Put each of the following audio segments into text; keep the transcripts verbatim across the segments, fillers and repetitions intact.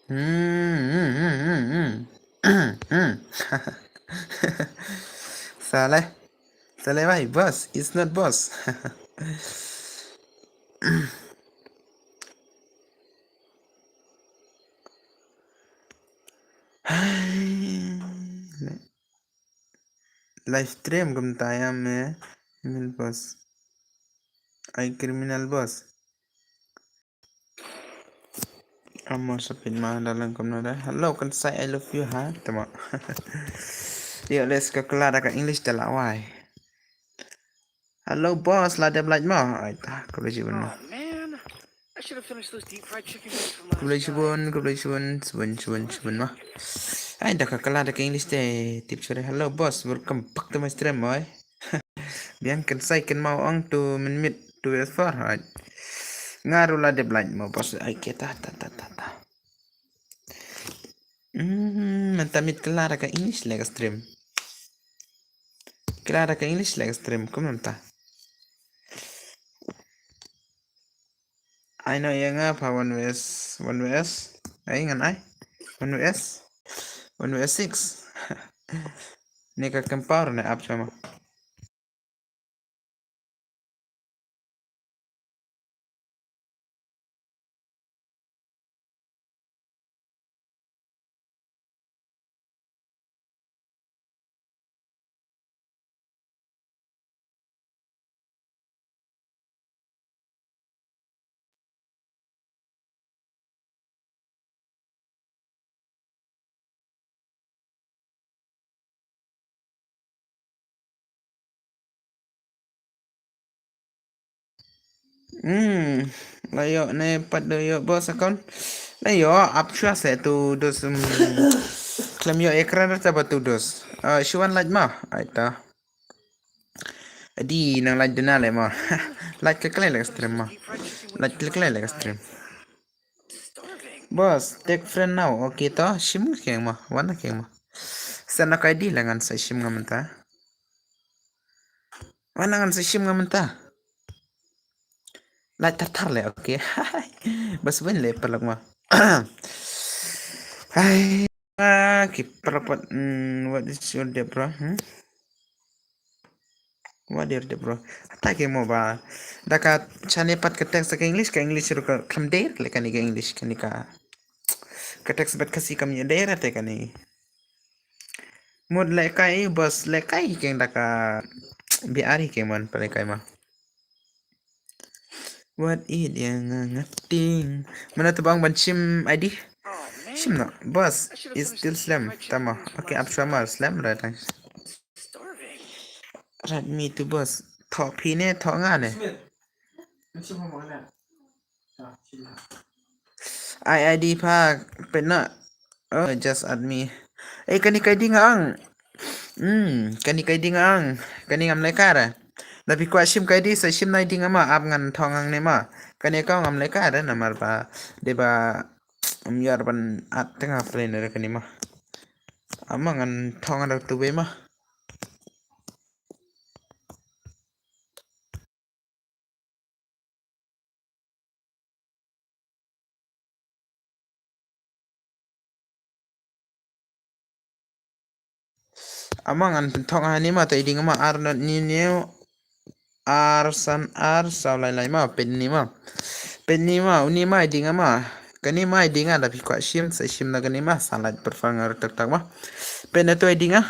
Hmm, hmm, hmm, hmm, hmm. Hmm. Saleh. Saleh, why, boss? It's not boss. Live stream kumta ïa me, mil boss. Ai criminal boss. Amo sapit ma dalang kumno da. Hello, kan sai I love you ha. Tama. Yo, let's go, kala da ka English da la wai. Hello boss, la dep light mo? Ai ta, khublei shibun mo. Aw, man. I should have finished those deep fried chicken wings from last night. Khublei shibun, khublei shibun, shibun, shibun, shibun mo. Ai, da ka kala da ka English te, tip sore. Hello boss, welcome back to my stream, boy. Biang kan sai kan mau ong tu min mit tu es for, ai. Nga ruh la dep light mo boss, ai, ke ta, ta, ta, ta, ta. Hmm, mynta mit kala da ka English leh ka stream. Kala da ka English leh ka stream, kumno mynta? Ai no, ïa nga pha one V S, one V S. Ai ngan ai. One V S. One V S six. Ni ka kempower ne ap sama. Hmm, la ïoh ne pat da ïoh boss account. La ïoh ap shuwa se tu dos, um, khlem ïoh ekran rata ba tu dos. Ah, shuwan lait ma, ai ta. Adi nang lait dena le ma. Lait kle kle le stream ma. Lait kle kle le stream. Boss, take friend now. Okay to, shim keng ma. Wan keng ma. Sana ka I D la ngan sa shim nga mynta. Wan ngan sa shim nga mynta. Lait tar tar le, okay. Bas wen le paralok ma. Hai, ah, ki paralok pat, mm, what is your debt, bro? Hmm? What is your debt, bro? Ata ki mo ba. Da ka chane pat ka text ka English, ka English ruh ka khlem der le kane ka English, kane ka. Ka text pat Khasi kam ïa der te kane. Mut lehkai, boss, lehkai hi keng da ka B R hi keng man, pa lehkai ma. What is ïa nga nga ting. Mana tu bang ban shim I D? Shim no, boss, is still slam. Tama. Okay, ap shwa ma slam, right, thanks. Rat mi tu, boss. Thok phi ne, thok nga ne. Ai I D pha pynah. Oh, just add me. Eh, kane ka I D nga ang. Hmm, kane ka I D nga ang. Kane ngam lehkai re. Da phi kwah shim ka I D sa shim na I D nga ma, ap ngan thong ang ne ma. Kane ka ngam lehkai re namar ba dei ba, um, ïar ban add te nga play ne re kane ma. Ama ngan thong da tu be ma. Ama ngan pynthok ha ni ma, to I D nga ma, ar not ni new, ar san ar saw lai lai ma, pyn ni ma. Pyn ni ma, uni ma I D nga ma. Kani ma I D nga, da phi kwah shim, sa shim na kani ma, sa lai prefer nga tak tak ma. Pyn na to I D nga.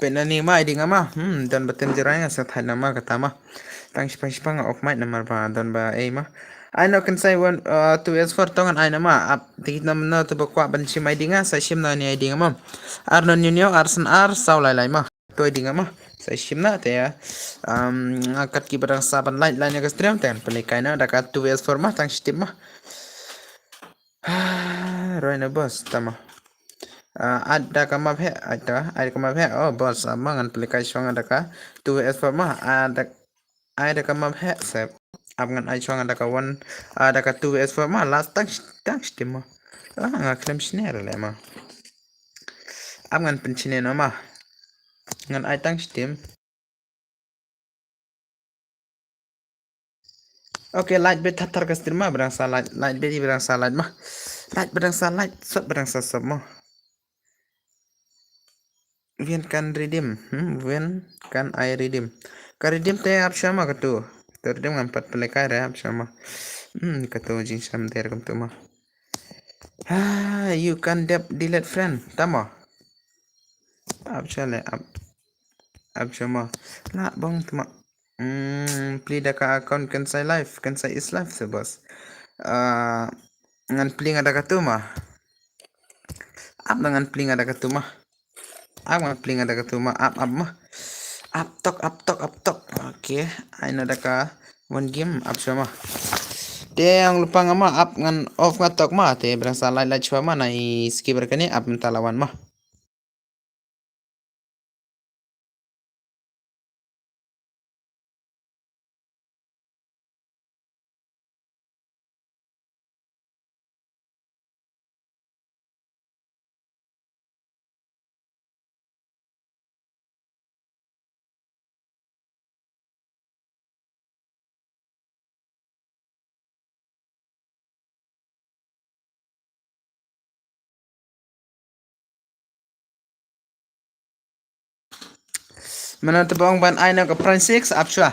Pyn na ni ma I D nga ma. Hmm, don ba tem jirai nga sa thait na ma kata ma. Tang shipang shipang nga off mic namar ba don ba ei ma. Ai no kan sai wan, uh, two S four tong an ai na ma. Ap tikit na ma na tu ba kwah ban shim I D nga sa shim na ni I D nga ma. Ar no ni ni ar san ar saw lai lai ma. Toi ding ma. Sa shim na te ïa. Um, nga kat ki ba dang sa ban like line ka stream te pynlehkai na da ka two S four ma tang shitip ma. Roi na boss tama. Ah, ad da ka map he, ad da, ad ka map he. Oh boss, ah, ma ngan pynlehkai shong da ka two S four ma. Ah, da, ai da ka map he sep. Ap ngan ai shong da ka one, ah, da ka two S four ma last tang sh-, tang shitip ma. Ah, nga khlem shne re le ma. Ap ngan pynchine noh ma. Ngan ai tang shtim. Okay, light bit thar thar ka stream ma, ba dang sa light, light bit ba dang sa light ma. Light ba dang sa light, sub ba dang sa sub ma. When can redeem? Hmm, when can I redeem? Ka redeem te ap shuwa ma katu. Te redeem ngam pat pynlehkai re ap shuwa ma. Hmm, katu jingshem der kumtu ma. Ah, you can dep delete friend. Tama. Ap shuwa le ap. Ap shuwa ma. La bong tama. Hmm, plie da ka account kan sai live, kan sai is live se boss. Ah, ngan plie nga da katu ma. Ap ngan plie nga da katu ma. Ap ngan plie nga da katu ma. Ap ap ma. Ap tok, ap tok, ap tok. Okay. Ai na da ka one game ap shuwa ma. Te ang lupa nga ma ap ngan off nga tok ma. Te ba dang sa light light shuwa ma na i skipper kane ap mynta la wan ma. Mano te bong ban ai na ka Pran six ap shuwa.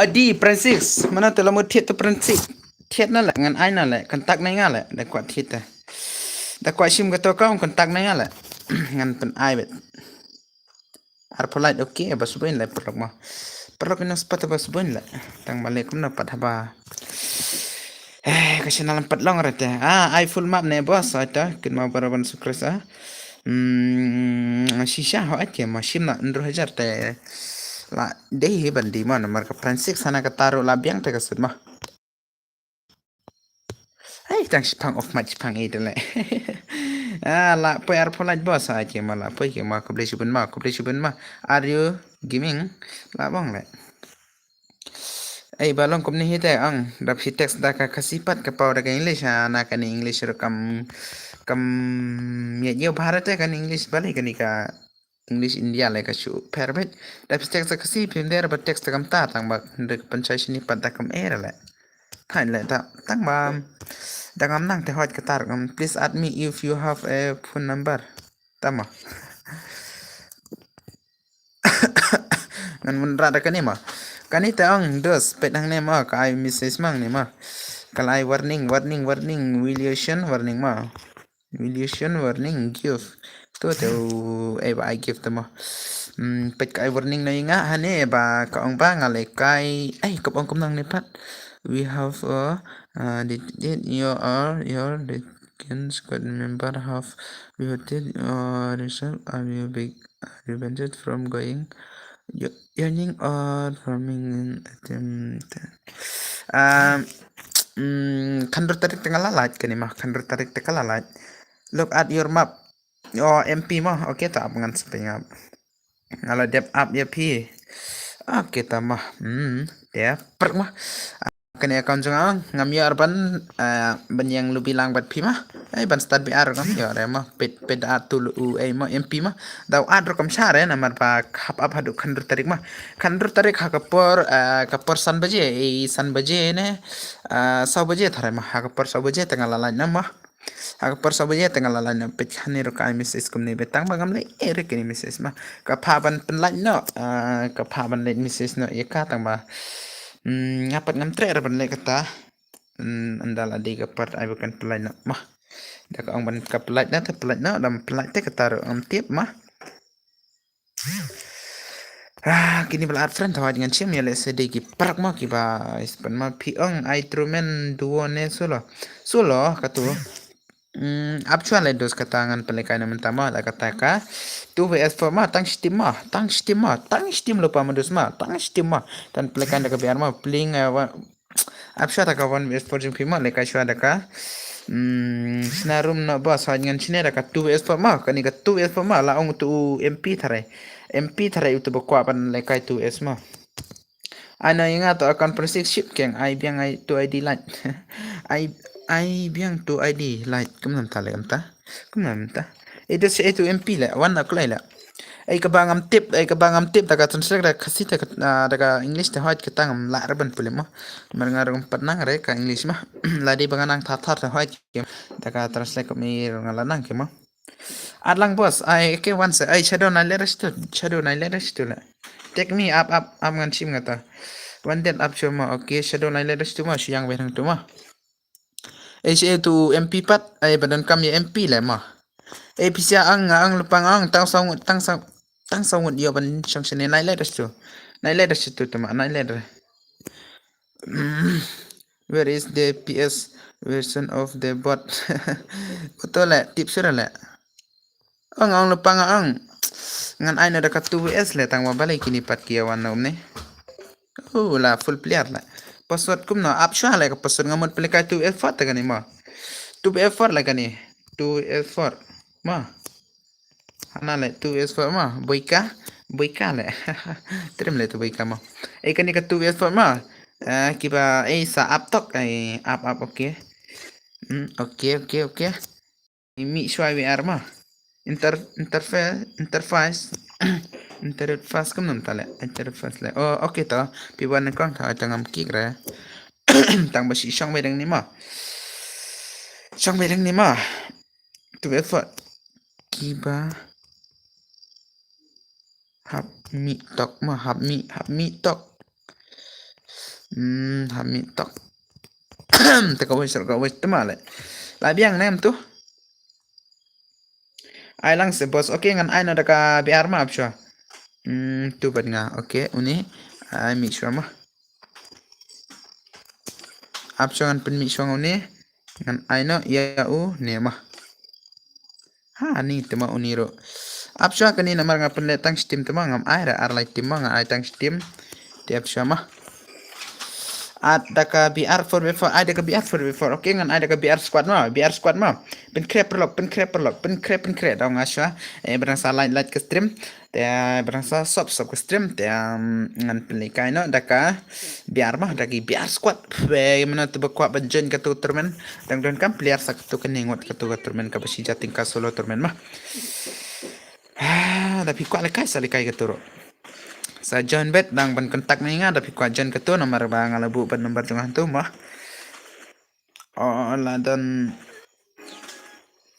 Adi Pran six, mano te la mo thied te Pran six. Thied na le ngan ai na le, kontak na nga le, da kwah thied te. Da kwah shim ka to ka kontak na nga le. Ngan pyn ai bet. Arphaw light, okay, ba subain le paralok ma. Paralok ina spat ba subain le. Tang ba le kumno pat haba. Eh, ka channel pat long rete. Ah, ai full map ne boss, ai ta. Kin ma bara ban sukres ah. Hmm, shisha ho ai ke ma shim na ndru hajar te. La dei hi ban di ma namar ka Pran six sana ka taru la biang te ka sut ma. Ai tang shipang of mat shipang i dele. Ah, la poi arphaw light boss ai ke ma la poi ke ma khublei shibun ma khublei shibun ma. Are you gaming? La bong le. Ai ba long kumne hi te ang dap hi text da ka Khasi pat ka pau da ka English ha na ka ni English ro kam kam ya yo Bharat te ka ni English bale ka ni ka English India le ka shu pher bet. Dap hi text da Khasi phim der ba text da kam ta tang ba de ka panchai shini pat da kam er le. Hai le ta tang ba da kam nang te hoj ka tar kam please add me if you have a phone number. Tama. Ngan mun ra da kani ma. Kani ta ang dos pet hang ne ma ka ai message mang ne ma. Ka lai warning warning warning violation warning ma. Violation warning give. Tu tu eh ba ai give tu ma. Hmm, pet ka ai warning na inga hane ba ka ong ba nga le kai ai ka ong kum nang ne pat. We have uh, uh did, did your or your did can squad member have voted or result are you big prevented from going earning or farming in attempt. Um, mm, khandro tarik tengah lalat kani mah khandro tarik tengah lalat. Look at your map. Oh, M P mah. Okay, tak apa ngan sepengap. Ngala dep up ya pi. Okay, tamah. Hmm, ya, perk mah. Kane account jong nga ngam ïoh ar ban ban ïeng lubi lang bad phi ma. Ai ban start biar ngam ïoh re ma pet pet a tu lu u ai ma M P ma. Daw at rukom share namar ba hap ap haduh khandru tarik ma. Khandru tarik ha ka por ka por san baje ei san baje ne saw baje thare ma ha ka por saw baje tanga lalai na ma. Ha ka por saw baje tanga lalai na pet khani rukai message kumne betang ba ngam le ere kini message ma. Ka pha ban penlait no ka pha ban leit message no ïa ka tang ba. Hmm, nga pat ngam treh ra ban leh kata. Hmm, ynda la dei ka part ai ba kan pynlait noh mah. Da ka ong ban ka pynlait na te pynlait noh dam pynlait te kata ruh ngam tip mah. Ah, kini ba la add friend thaw ngan shim ïa leh se dei ki prak mah ki ba ispan mah phi ong ai trumen duo ne solo. Solo katu. Hmm, ap chuan le dos kata ngan pynlehkai na mynta ma la kata ka two vs four ma tang shtim ma tang shtim ma tang shtim lo pa ma dos ma tang shtim ma tan pynlehkai da ka biar ma pling ap chuan da ka one vs four jing phi ma lehkai chuan da ka hmm sna room no ba sa ngan chine da ka two vs four ma kani ka two vs four ma la ong tu M P thare M P thare utu ba kwa ban lehkai two vs ma. Ai na ïa nga to account pynship keng ai biang ai tu I D lait. Ai Ai biang tu I D light kumnam ta le kumta. Kumnam ta. Ida se itu M P le wan na kulai le. Ai kaba ngam tip, ai kaba ngam tip daga translate daga Khasi daga, ah, daga English te hoit kita ngam la reban pule mo. Mar nga rung pat nang re ka English ma. Ladi ba nga nang thar thar te hoit ke. Daga translate kami rung la nang ke mo. At lang boss, ai ke wan se, ai shadow nai le rest tu, shadow nai le rest tu le. Take me up, up, up ngan shim ngata. Wan det up shur ma, okay, shadow nai le rest tu ma, shu yang wei hang tu ma. Ai shi tu M P pat, ai ba donkam ïa M P le ma. Ai pisa ang, ang lupang ang, tang saw ngut, tang saw, tang saw ngut ïoh ban shong shane nai le rest tu. Nai le rest tu tu ma, nai le re. Where is the P S version of the bot? Uto le, tip sura le. Ong ong lupang ong. Ngan ai na da ka two S le tang wa balei kini pat ki wan na umne. Oh la full player le. Password kumno ap shwa le ka password ngamut pele kai two S four ta kani ma. Two S four le kani. Two S four. Ma. Hana le two S four ma. Boika. Boika le. Trim le tu boika ma. Eh kani ka two S four ma. Eh kiba eh sa ap tok eh ap ap okay. Hmm, okay okay okay. Mih shwa V R ma. Inter interface interface interface kumnam ta le interface le. Oh okay to. Pi wan kong ta ta ngam kik re. Tang ba shi shong bedeng ni ma. Shong bedeng ni ma. Tu effort. Kiba hap mih tok ma hap mih hap mih tok. Hmm, hap mih tok. Te ka wes ka wes te ma le. La biang nem tu. Ai lang se boss. Okay ngan ai na da ka B R ma ap shwa. Hmm, tu bad nga. Okay, uni. Ai mih shwa ma. Ap shwa ngan pynmih shwa uni. Ngan ai no ïa u ne ma. Ha ni tema uni ro. Ap shwa kani namar nga pynle tang stim tema ngam ai ra ar lai tim ma nga ai tang stim. Te ap shwa ma. At da ka B R four B four ai da ka B R four B four. Okay ngan ai da ka B R squad ma, B R squad ma. Pynkrep perlok, pynkrep perlok, pynkrep pynkrep dong nga shwa. Eh berang sa light light ke stream. Te berang sa sop sop ke stream te ngan pynlikai no da ka B R ma da ki B R squad. Be mana tu ba kwah ban join ka tu tournament. Dang don kam player sa ka tu ka ningot ka tu ka tournament ka ba shi jating ka solo tournament ma. Ah, da phi kwah likai sa likai ka tu ro. Sa join bet dang ban kontak ni nga da phi kwah join ka tu namar ba nga la bu ban number jong nga tu ma. Oh, la don.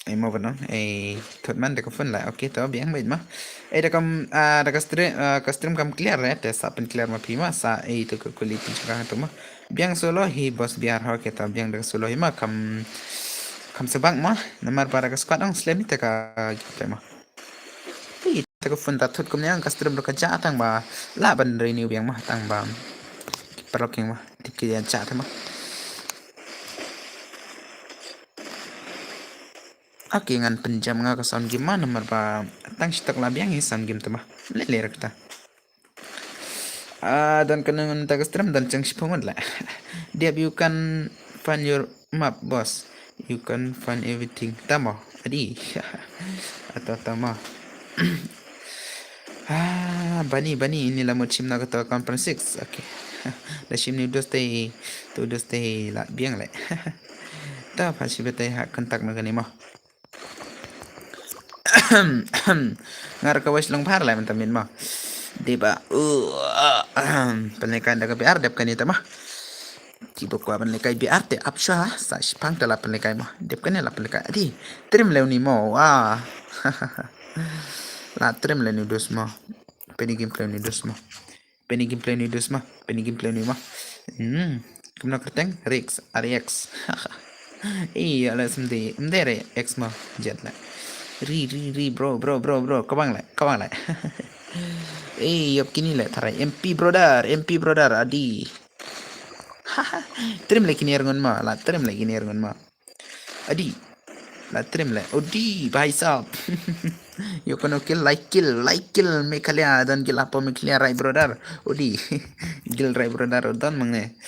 Ai mo ba don. Ai thot man da ka phone la. Okay to biang bait ma. Ai da kam ah da ka stream ah ka stream kam clear re te sa pyn clear ma phi ma sa ai to ka kuli pyn chakang to ma. Biang solo hi boss B R ho ke to biang da ka solo hi ma kam kam sebak ma. Namar ba da ka squad ong slem te ka gitu ma. Pi ta ka phone ta thut kum ne ang ka stream ka ja tang ba la ban renew biang ma tang ba. Parlok yang ma tip ki ja ta ma. Aki ngan pynjam nga ka sound game ma namar ba tang shitak la biang i sound game ta ma. Le le rakta. Ah, dan kena ngan ta ka stream dan chang shipong la. Diap you can find your map boss. You can find everything. Tamo. Adi. Atau tamo. Ah, bani bani ini la mut shim na ka to conference six. Okay. Da shim ni dos te tu dos te la biang le. Ta pha shi bete ha kontak na kani mo. Ngar ka wes long phar le menta min mo. Deba. Pynlekai da ka B R dep kani ta ma. Kiba kwah ban lekai B R te ap shwa sa shipang te la pynlekai mo. Dep kane la pynlekai. Adi trim le uni mo. Wah. La trim le ni dos mo. Peni gameplay ni dos mo. Peni gameplay ni dos mo. Peni gameplay ni mo. Hmm. Kumno kerteng Rex R X. Ih ala semde mde re X mo jet la. Ri ri ri bro bro bro bro kabang le kabang le. Eh yop kini le tharai M P brother M P brother adi. Trim lagi ni erngun ma la trim lagi ni erngun ma. Adi la trim le odi bhai sahab. Yo kono kill like kill like kill Meghalaya dan kill apa Meghalaya right brother. Odi gil right brother dan menge.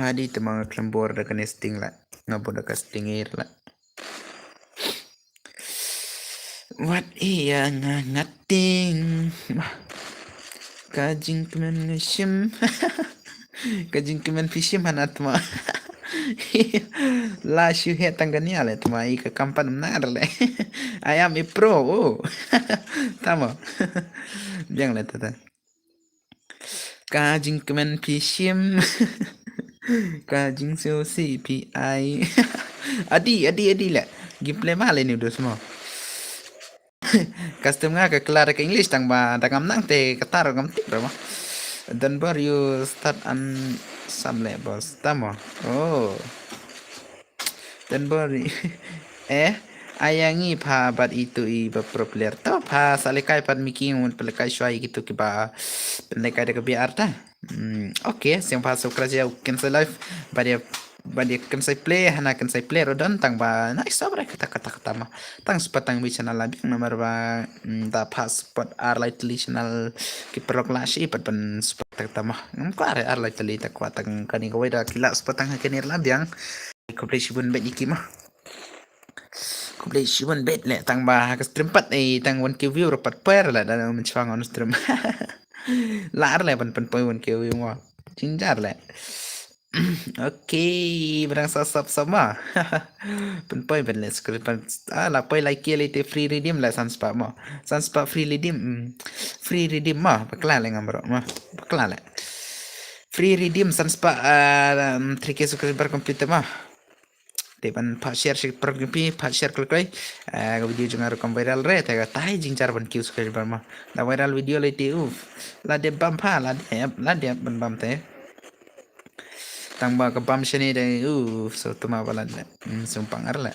Adi temang klembor da kane sting la ngabo da ka sting ir la. Wat iya nga ngating. Ka jingkmen ngashim. Ka jingkmen pishim hanat ma. La shu heh tang kane le, tama i ka kam pat mnar le. I am a pro, oh. Tama. Biang le tata. Ka jingkmen phi shim. Ka jingsngewsih phi ai. Adi, adi, adi le. Gameplay ma le ni dos mo. Custom nga ka klar ka English tang ba da ngam nang te ka tar ngam tip ra mo. Don bor you start an sam le boss tamo. Oh. Don bor eh, aya ngi pha bad itu i ba pro player to pha sa lekai pat miki ngun pelekai shwai gitu ki ba pelekai da ka B R ta. Hmm, okay, siang pha subscribe ya ken sa live ba dia ba dia ken sa play hana ken sa play rodon tang ba nice sobre kata kata kata ma. Tang spot tang bi channel la biang namar ba, mm, da pha spot ar lai teli channel ki perlok la shi pat ban spot tak tama. Ngam klar ar lai teli tak kwa tang kani kawai da kila spot tang kani la biang. Khublei shibun bet iki ma. Khublei shibun bet le tang ba ha ka stream pat eh tang one K view ro pat per la da men chwang on stream. La ar le ban pynpoi one K view mo. Jinjar le. Okay, barang sa sap sama. Pynpoi ban le screen pan ah la poi like le te free redeem la san spah mo. San spah free redeem. Mm. Free redeem mo. Bakla le ngam bro mo. Bakla le. Free redeem san spah ah, um, three K subscriber complete mo. Te ban pha share shi pro gimpi pha share klik klik. Ah, video jong nga rukom viral re te ka tai jingjar ban kiew subscriber mo. La viral video le te uf. La de bam pha la de la de ban bam te. Tang ba ka bam shane de u so tuma ba la de. Hmm, sumpang ar le.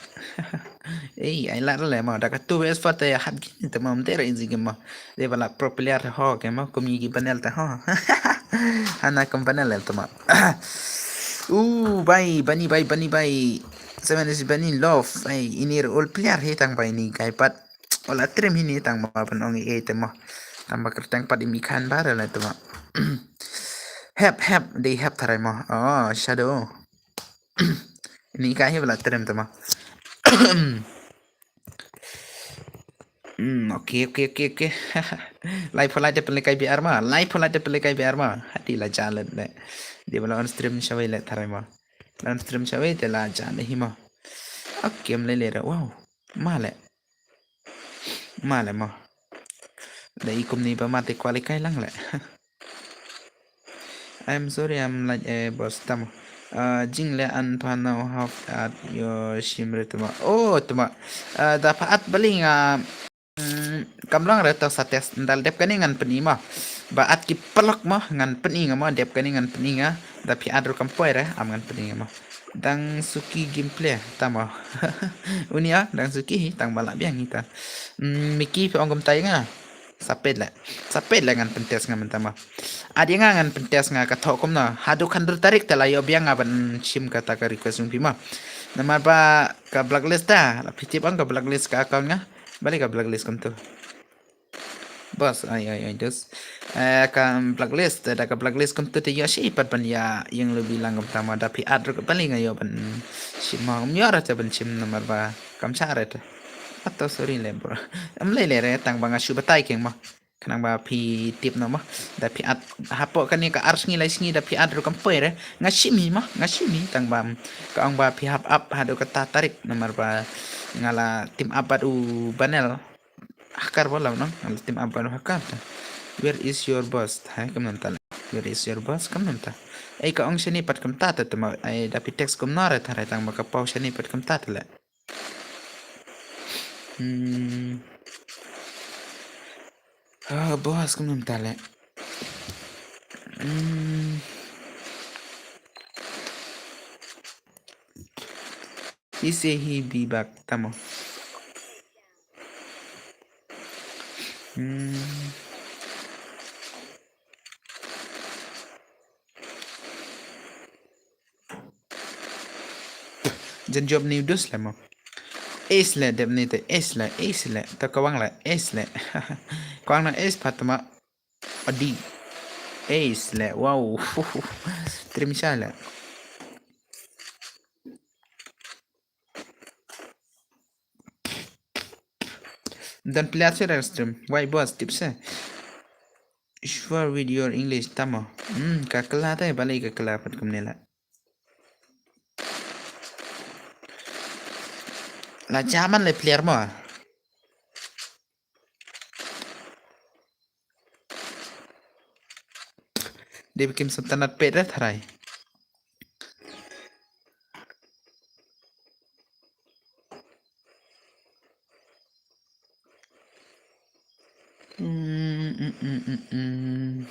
Ei, ai la le ma da ka tu es fa te hat gi te ma mte re inzi gi ma. De ba la pro player ho ke ma kum yi gi panel te ho. Hana kum panel te ma. U bai bani bai bani bai. Seven is bani love. Ai ini re all player he tang bai ni kai pat. Ola trim hini tang ma ban ong e te ma. Tang ba kerteng pat imi khan bare le te ma. Hep hep de hep tharai ma. Oh, shadow. Ini ka hi bala trim te ma. Hmm, okay, okay, okay, okay. Live phalai te pelekai B R ma. Live phalai te pelekai B R ma. Hati la jalan le. Dia bala on stream shawai le tharai ma. La on stream shawai te la jalan hi ma. Okay, am le le ra. Wow. Ma le. Ma le ma. Da i kumni ba ma te kwali kai lang le. I'm sorry, I'm like eh boss tamo. Uh, jing le an pa now have at your shim re tuma. Oh tuma. Uh, da pa at baling ah. Mm, kam long re to sa test ndal dep kani ngan peni ma. Ba at ki pelok ma ngan peni nga ma dep kani ngan peni nga. Da pi at ru kam poi re am ngan peni nga ma. Dang suki gameplay tamo. Uni ah dang suki hi tang bala biang hi ta. Mm, Miki pi ong kumtai nga. Sapet le. Sapet le ngan pentes nga menta ma. Adi nga ngan pentes nga ka thok kumna. Hadu khandur tarik te la yo biang nga ban shim kata ka request jong pi ma. Namar ba ka blacklist ta. La pitip ang ka blacklist ka account nga. Balik ka blacklist kum tu. Bos, ai ai ai dos. Eh, ka blacklist, da ka blacklist kum tu te yo shi pat ban ya yang lebih lang kum tama da pi at ruk balik nga yo ban shim ma. Kum yo ra te ban shim namar ba kam cha re te. Ato sorry le bro. Am le le re tang ba nga shu batai keng ma. Khnang ba phi tip no ma. Da phi at hapo kane ka ar sngi lai sngi da phi at ru kam poi re. Nga shimi ma, nga shimi tang ba ka ong ba phi hap ap hadu kata tarik namar ba nga la team up bad u Banel. Hakar ba la no, nga la team up bad u Hakar ta. Where is your boss? Hai kam nan ta le. Where is your boss? Kam nan ta. Ei ka ong shani pat kam ta ta ma ai da phi text kum nare tare tang ba ka pau shani pat kam ta ta le. Hmm. Ah, boss, kum nam tale. Hmm. He say he be back, tamo. Hmm. Jan job ni dus le mo. Ace le dep ni te ace le ace le. Ta kawang le ace le. Kawang na ace pat ma. Adi. Ace le. Wow. Trim sha le. Dan player sha stream. Why boss tip se. Sure with your English tamo. Hmm, ka kala te bale ka kala pat kumne la. La jaman le player mo. Dei ba kim sngewtynnat peit re tharai. Mm, mm, mm, mm, mm.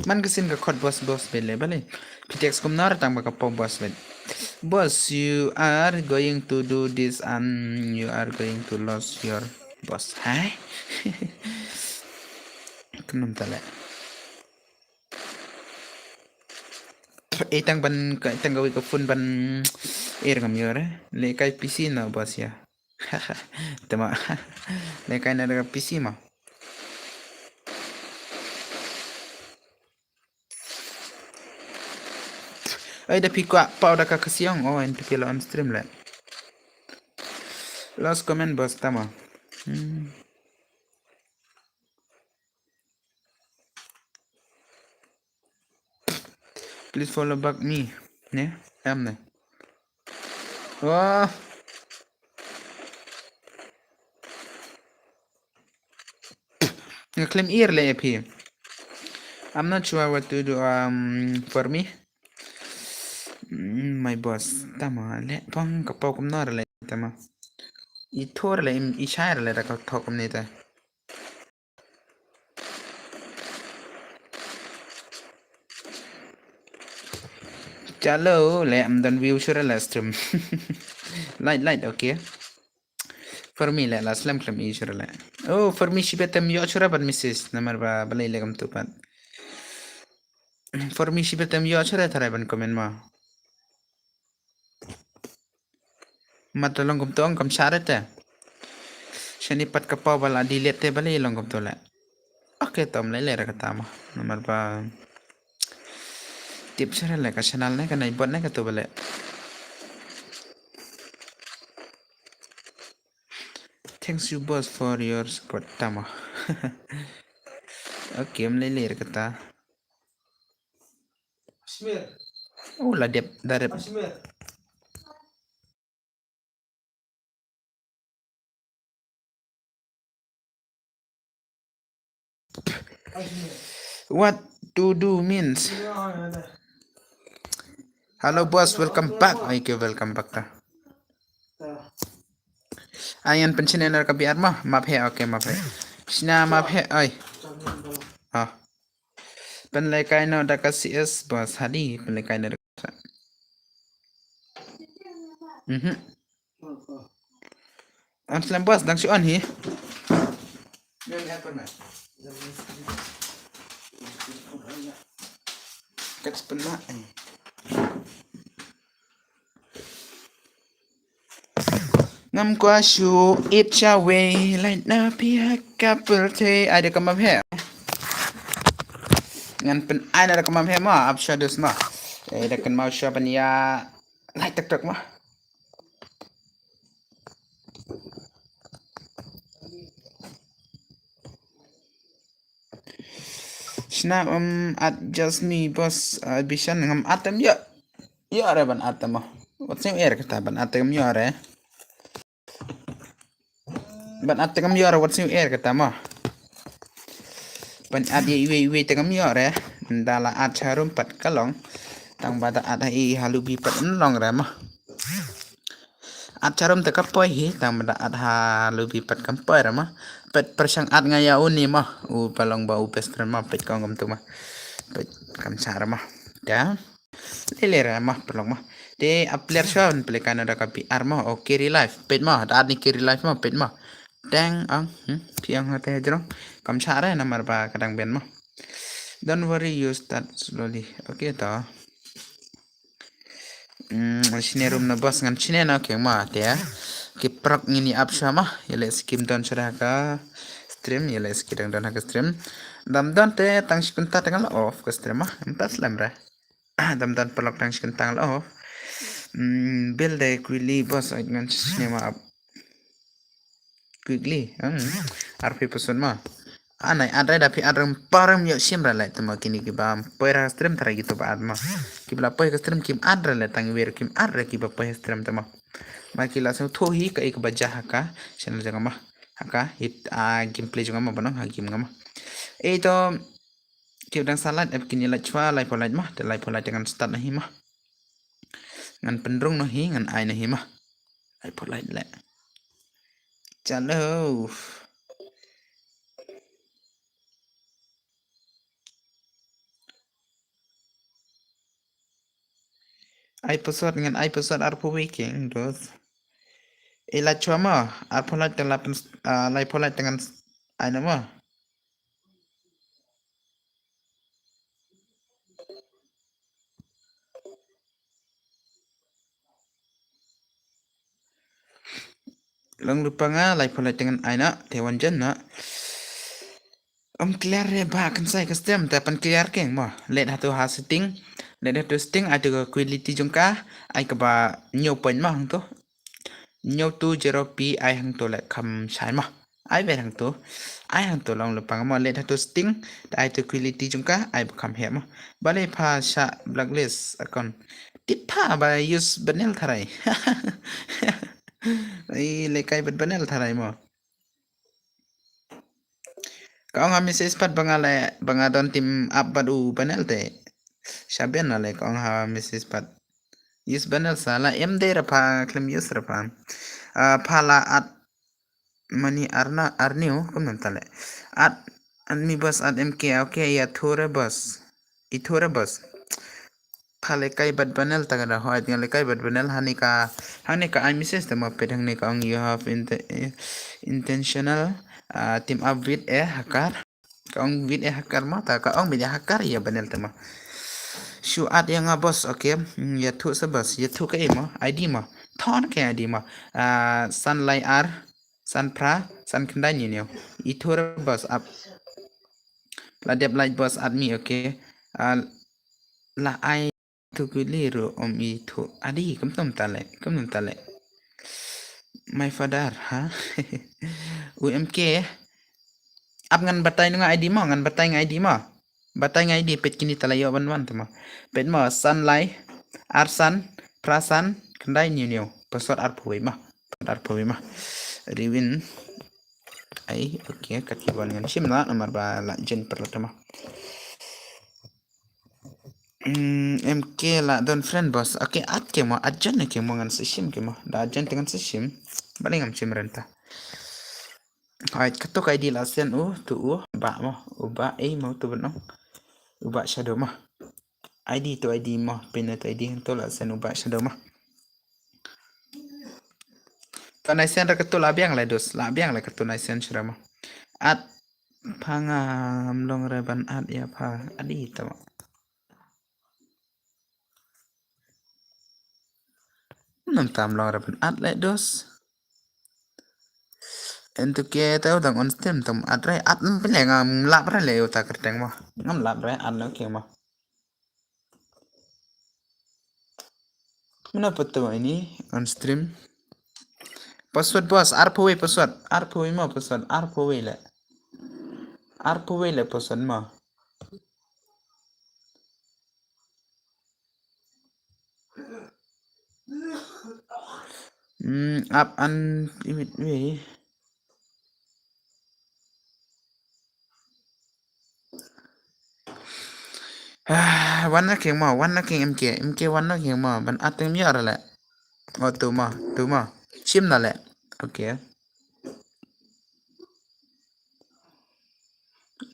Man ka sien ka khot boss, boss bele bale. Pitex kumno re tang ba ka pau boss bet. Boss, you are going to do this and you are going to lose your boss. Hai? Kenum tale. Eh, tang ban ka, tang ka wi ka phone ban, eh, ngam yor, eh. Le kai P C na boss ya. Tema. Le kai na da ka P C ma. Ai da phi kwah pau da ka kasiong. Oh, en tu phi la on stream le. Last comment boss tama. Hmm. Please follow back me. Ne? Em ne. Wah. Nga claim ir le phi. I'm not sure what to do, um, for me. Mm, my boss. Tama le pang ka pau kumno le tama. I thor le im i shai le da ka thok kumne ta. Chalo, le am don view shuh re la stream. Light, light, okay. For me le la slem klem i shuh re le. Oh, for me shi betem yo shuh re ban message. Namar ba balai le kam tu pat. For me shi betem yo shuh re tharai ban comment ma. Mat long kumto ong kam share te. Shani pat ka pau ba la delete te bale long kumto le. Okay, tom le le ra kata ma. Namar ba tip share le ka channel ne ka nai bot ne ka to bale. Thanks you boss for your support tama. Okay, am le le ra kata. Oh, la dep, da dep. What to do means. Hello boss, welcome back. Okay, welcome back ta. Ayan pension enar ka biar mah, map he, okay, map he. Sina map he, oi. Ah. Pynlekai noh da ka C S boss, hadi pynlekai noh da ka. Mhm. An slem boss dang shu on hi. Kat pynna. Ngam kwah shu it sha wei, lait na phi ha ka pyrthei. Ai da ka map he. Ngan pyn ai na da ka map he ma, ap sha dus ma. Ai da kan mau sha ban ya. Lait tak tak ma. Shna um at just me boss, uh, Bishan ngam atam ya. Ïoh re ban atam mo. Wat siew er kata ban atam ïoh re. Ban atam ïoh re wat siew er kata mo. Ban at ïa iwei iwei te ngam ïoh re. Nda la at harum pat ka long. Tang ba da at ha i ha lubi pat long re mo. At harum te ka poi hi tang ba da at ha lubi pat kam poi re mo. Pet pershang at nga ïa uni mo. U ba long ba u best friend mo pet kong kam tu mo. Pet kam sa re mo. Ya. Lele ra ma pelong ma. Te a player shuwa pele kana da ka P R ma. O carry life. Pet ma. Da ni carry life ma. Pet ma. Dang ang. Hmm. Piang hate jrong. Kam share namar ba kadang ben ma. Don't worry, you start slowly. Okay to. Hmm, shine room na boss ngan shine na okay ma te. Ki prok ngini ap shuwa ma. Yele skim don shara ka stream. Yele skim don ha ka stream. Dam don te tang shikun ta tang la off ka stream ma. Empat lem re. Dam dan pelok dang shi kyntang lo. Hmm, build de quickly boss, ai ngan shi ne ma ap. Quickly. Hmm. Arphew percent ma. Anai ad re da phi ad rem parem ïoh shim re le tama kini kiba poi ra stream tara gitu ba ad ma. Kiba la poi ka stream kim ad re le tang wir kim ad re kiba poi stream tama. Ma ki la sngewthuh hi ka i kaba ja ha ka channel jong nga ma. Ha ka hit a gameplay jong nga ma ba nong ha game nga ma. Eh to ki dang sa light ep kini light chwa light for light ma. Te light for light ngan start na hi ma. Ngan pynrung na hi ngan ai na hi ma. Light for light le. Chalo. Ai password ngan ai password arphew wei keng dos. Eh la chwa ma arphew light te la pyn ah, light for light te ngan ai na ma. Long lypa nga light for light te ngan ai na te wan jan na. Ym clear re ba kan sai custom te pan clear keng ma. Let hatu ha setting. Let hatu setting ai tu ka quality jong ka ai kaba hynñiew point ma hangtu. Hynñiew tu zero P ai hangtu le kham shai ma. Ai ber hangtu. Ai hangtu long lypa nga ma let hatu setting te ai tu quality jong ka ai ba kham heh ma. Balei pha sha blacklist account. Tip pha ba use banel tharai. Ai le kai bad banel tharai ma. Ka ong ha message pat ba nga le ba nga don team up bad u banel te. Shaben na le ka ong ha message pat. Use banel sa la em de ra pha khlem use ra pha. Ah, pha la at mani arna arniu kum nam tale. At at mi boss at M K okay ya thore boss. I thore boss. Pha le kai bad banel ta ka da hoi nga le kai bad banel hani ka hani ka ai message ta ma pet hani ka ong you have inte, eh, intentional ah, team up with a hacker. Ka ong with a hacker ma ta ka ong with a hacker ya banel ta ma. Shu at ya nga boss okay. Hmm, ya thu sa boss ya thu ka imo I D ma. Thon ka I D ma. Ah, san lai ar san pra san khyndai ni neo. I thore boss up. La dep light boss at mi okay. Ah, la ai tu kuli ru om i tu adi kum tum tale kum tum tale. My father ha. U M K. Ap ngan batai nga I D ma ngan batai nga I D ma. Batai nga I D pet kini tala yo ban wan tama. Pet ma san lai arsan prasan khyndai niu niu. Password arphew wei ma. Password arphew wei ma. Riwin. Ai okay kat ki wan ngan shim la namar ba la jen perlu tama. Hmm, M K la don friend boss. Okay, at ke mo, at jen ke mo ngan sishim ke mo. Da jen te ngan sishim. Bali ngam chim renta. Hai, katuk I D la sen u, tu u, ba mo, u ba, eh mo tu benong. U ba shadow mo. I D tu I D mo, pin tu I D tu la sen u ba shadow mo. Tanai sen ra katu la biang le dus, la biang le katu nai sen shira mo. At pha ngam long re ban at ya pha adi ta mo. Nam tam long re ban at le dus. Entu ke tau dang on stream tam at re at mpile ngam lap re le uta kerteng mo. Ngam lap re at le ke mo. Mano pa to ini on stream. Password boss, arphew wei password, arphew wei mo password, arphew wei le. Arphew wei le password mo. Hmm, ap an imit wei. Ah, wan na king mo, wan na king M K, M K wan na king mo, ban at teng mior le. Oh, tu mo, tu mo. Shim na le. Okay.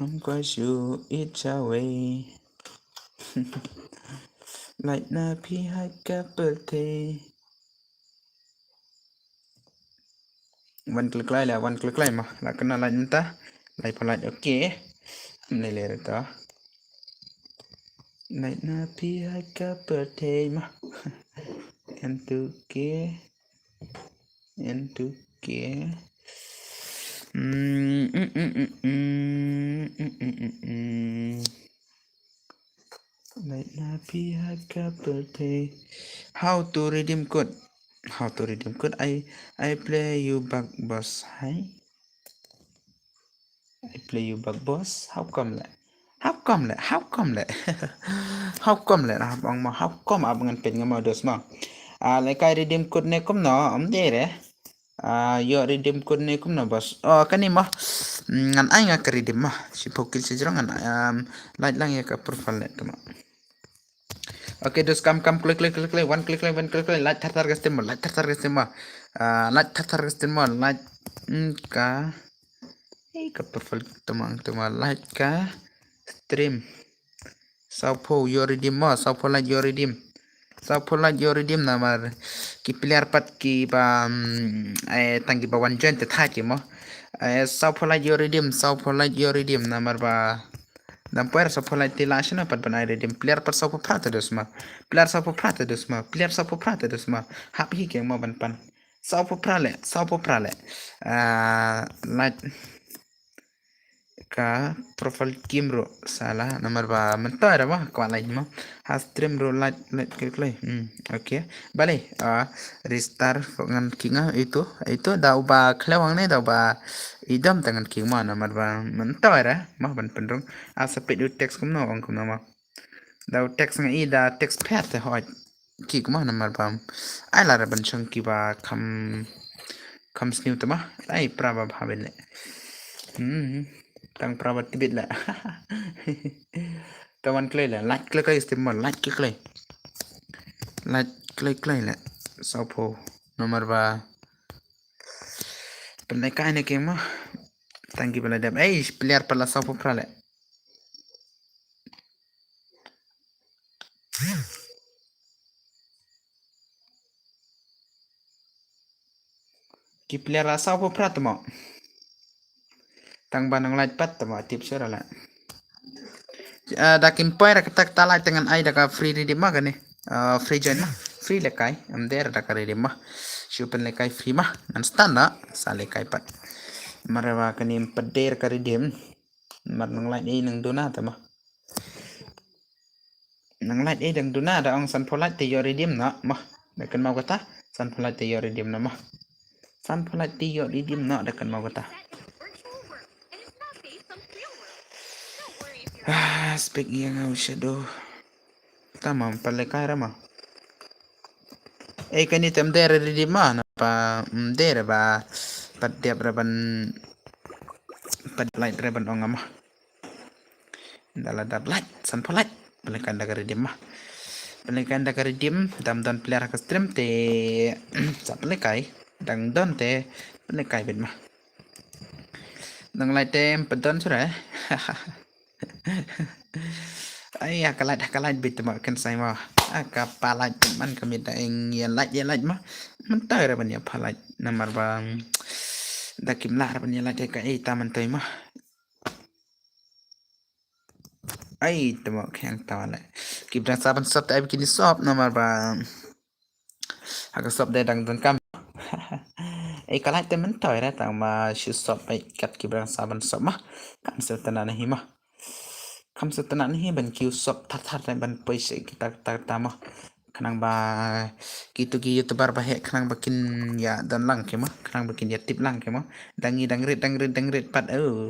Ong kwa shu it cha wei. Light na phi hai ka pyrthei. Wan klik lai la, wan klik lai ma. La kena light mynta. Light pa light, okay. Am le le ta. Light na phi hai ka pyrthei ma. Entu ke. Entu ke. Mm, mm, mm, mm, mm, mm, mm, mm, mm. Light na phi hai ka pyrthei. How to redeem code? How to redeem code? I, I play you back, boss. Hai. I play you back, boss. How come le? How come le? How come le? How come le? Hap ong mo, how come ap ngan peit nga mo, dos mo. Ah, lehkai redeem code ne kumno, ym dei re. Ah, ïoh redeem code ne kumno, boss. Oh, kane mo. Mm, ngan ai nga ka redeem mo. Shiphew kill shi jrong ngan, um, light lang ïa ka profile le te mo. Okay, dos kam kam, click click click click, one click click, one click click, light thar thar ka stream mo, light thar thar ka stream mo. Ah, light thar thar ka stream mo, light, mm, ka. Ei, ka profile te mo, te mo, light ka stream. Sawphew ïoh redeem mo, sawphew light ïoh redeem. Sawphew light ïoh redeem namar ki player pat kiba, mm, eh, tang kiba wan join te thait ki mo. Eh, sawphew light ïoh redeem, sawphew light ïoh redeem namar ba dam poi sawphew light te lah shano pat ban ai redeem. Player pat sawphew phra te dos mo. Player sawphew phra te dos mo. Player sawphew phra te dos mo. Hap hi keng mo ban pan. Sawphew phra le, sawphew phra le. Ah, light ka profile game ruh sala namar ba mynta da ba kwah light mo. Ha stream ruh light, light klik klik. Hmm, okay. Balei, ah, restart ngan ki nga itu, itu da uba khlewang ne da uba idam ta ngan ki mo namar ba mynta da mo ban pynrung. Ah, sa peit u text kumno ong kumno mo. Da u text nga i da text phet te hoi. Ki kumno namar ba ai la ra ban shong kiba kham, kham sniew te mo. Ai pra ba bha ben le. Hmm. Tang pra ba tibit le. Te wan kloi le, light kloi kloi stream mo, light kloi kloi. Light kloi kloi le. Sawphew namar ba pynlehkai ne keng mo. Tang kiba la dep. Ei, player pat la sawphew phra le. Ki player la sawphew phra te mo. Tang ba nang light pat te mo, tip shuh ra la. Ah, da kim poi ra kata kata light te ngan ai da ka free redeem mo kane. Ah, free join mo. Free lehkai. Ym dei ra da ka redeem mo. Shu pynlehkai free mo. Ngan stun da. Sa lehkai pat. Namar ba kane ym pat dei ra ka redeem. Namar nang light ei nang duna te mo. Nang light ei dang duna da ong sanphew light te ïoh redeem noh mo. Da kynmaw kata. Sanphew light te ïoh redeem noh mo. Sanphew light te ïoh redeem noh da kynmaw kata. Ah, spek ïa nga u Shadow. Tamam, pynlehkai ra mo. Ei, kane te ym dei re redeem mo, napa ym dei re ba pat dep re ban, pat light re ban ong nga mo. Da la dap light, sanphew light. Pynlehkai da ka redeem mo. Pynlehkai da ka redeem, dam don player ha ka stream te, sa pynlehkai, dang don te pynlehkai beit mo. Dang light te ym pat don shuh re. Ai, ha ka light, ha ka light beit te mo kynsan mo. Ha ka pa light beit man ka miet da ïeng ïa light, ïa light mo. Mynta re ban ïa pa light namar ba da kim lah re ban ïa light ïa ka ei ta mynta mo. Ai, te mo khyang ta le. Ki brang sa ban sop te ai ba kin ïa sop namar ba ha ka sop de dang dang kam. Ei, ka light te mynta re tang ma shu sop ai kat ki brang sa ban sop mo. Kam shu tana na hi mo. Kam shu tana na hi ban kiew sop thar thar re ban poi sha kita kita kita mo. Khnang ba kitu ki YouTuber ba heh khnang ba kin ïa don lang ki mo. Khnang ba kin ïa tip lang ki mo. Dang i dang rit, dang rit, dang rit pat. Oh.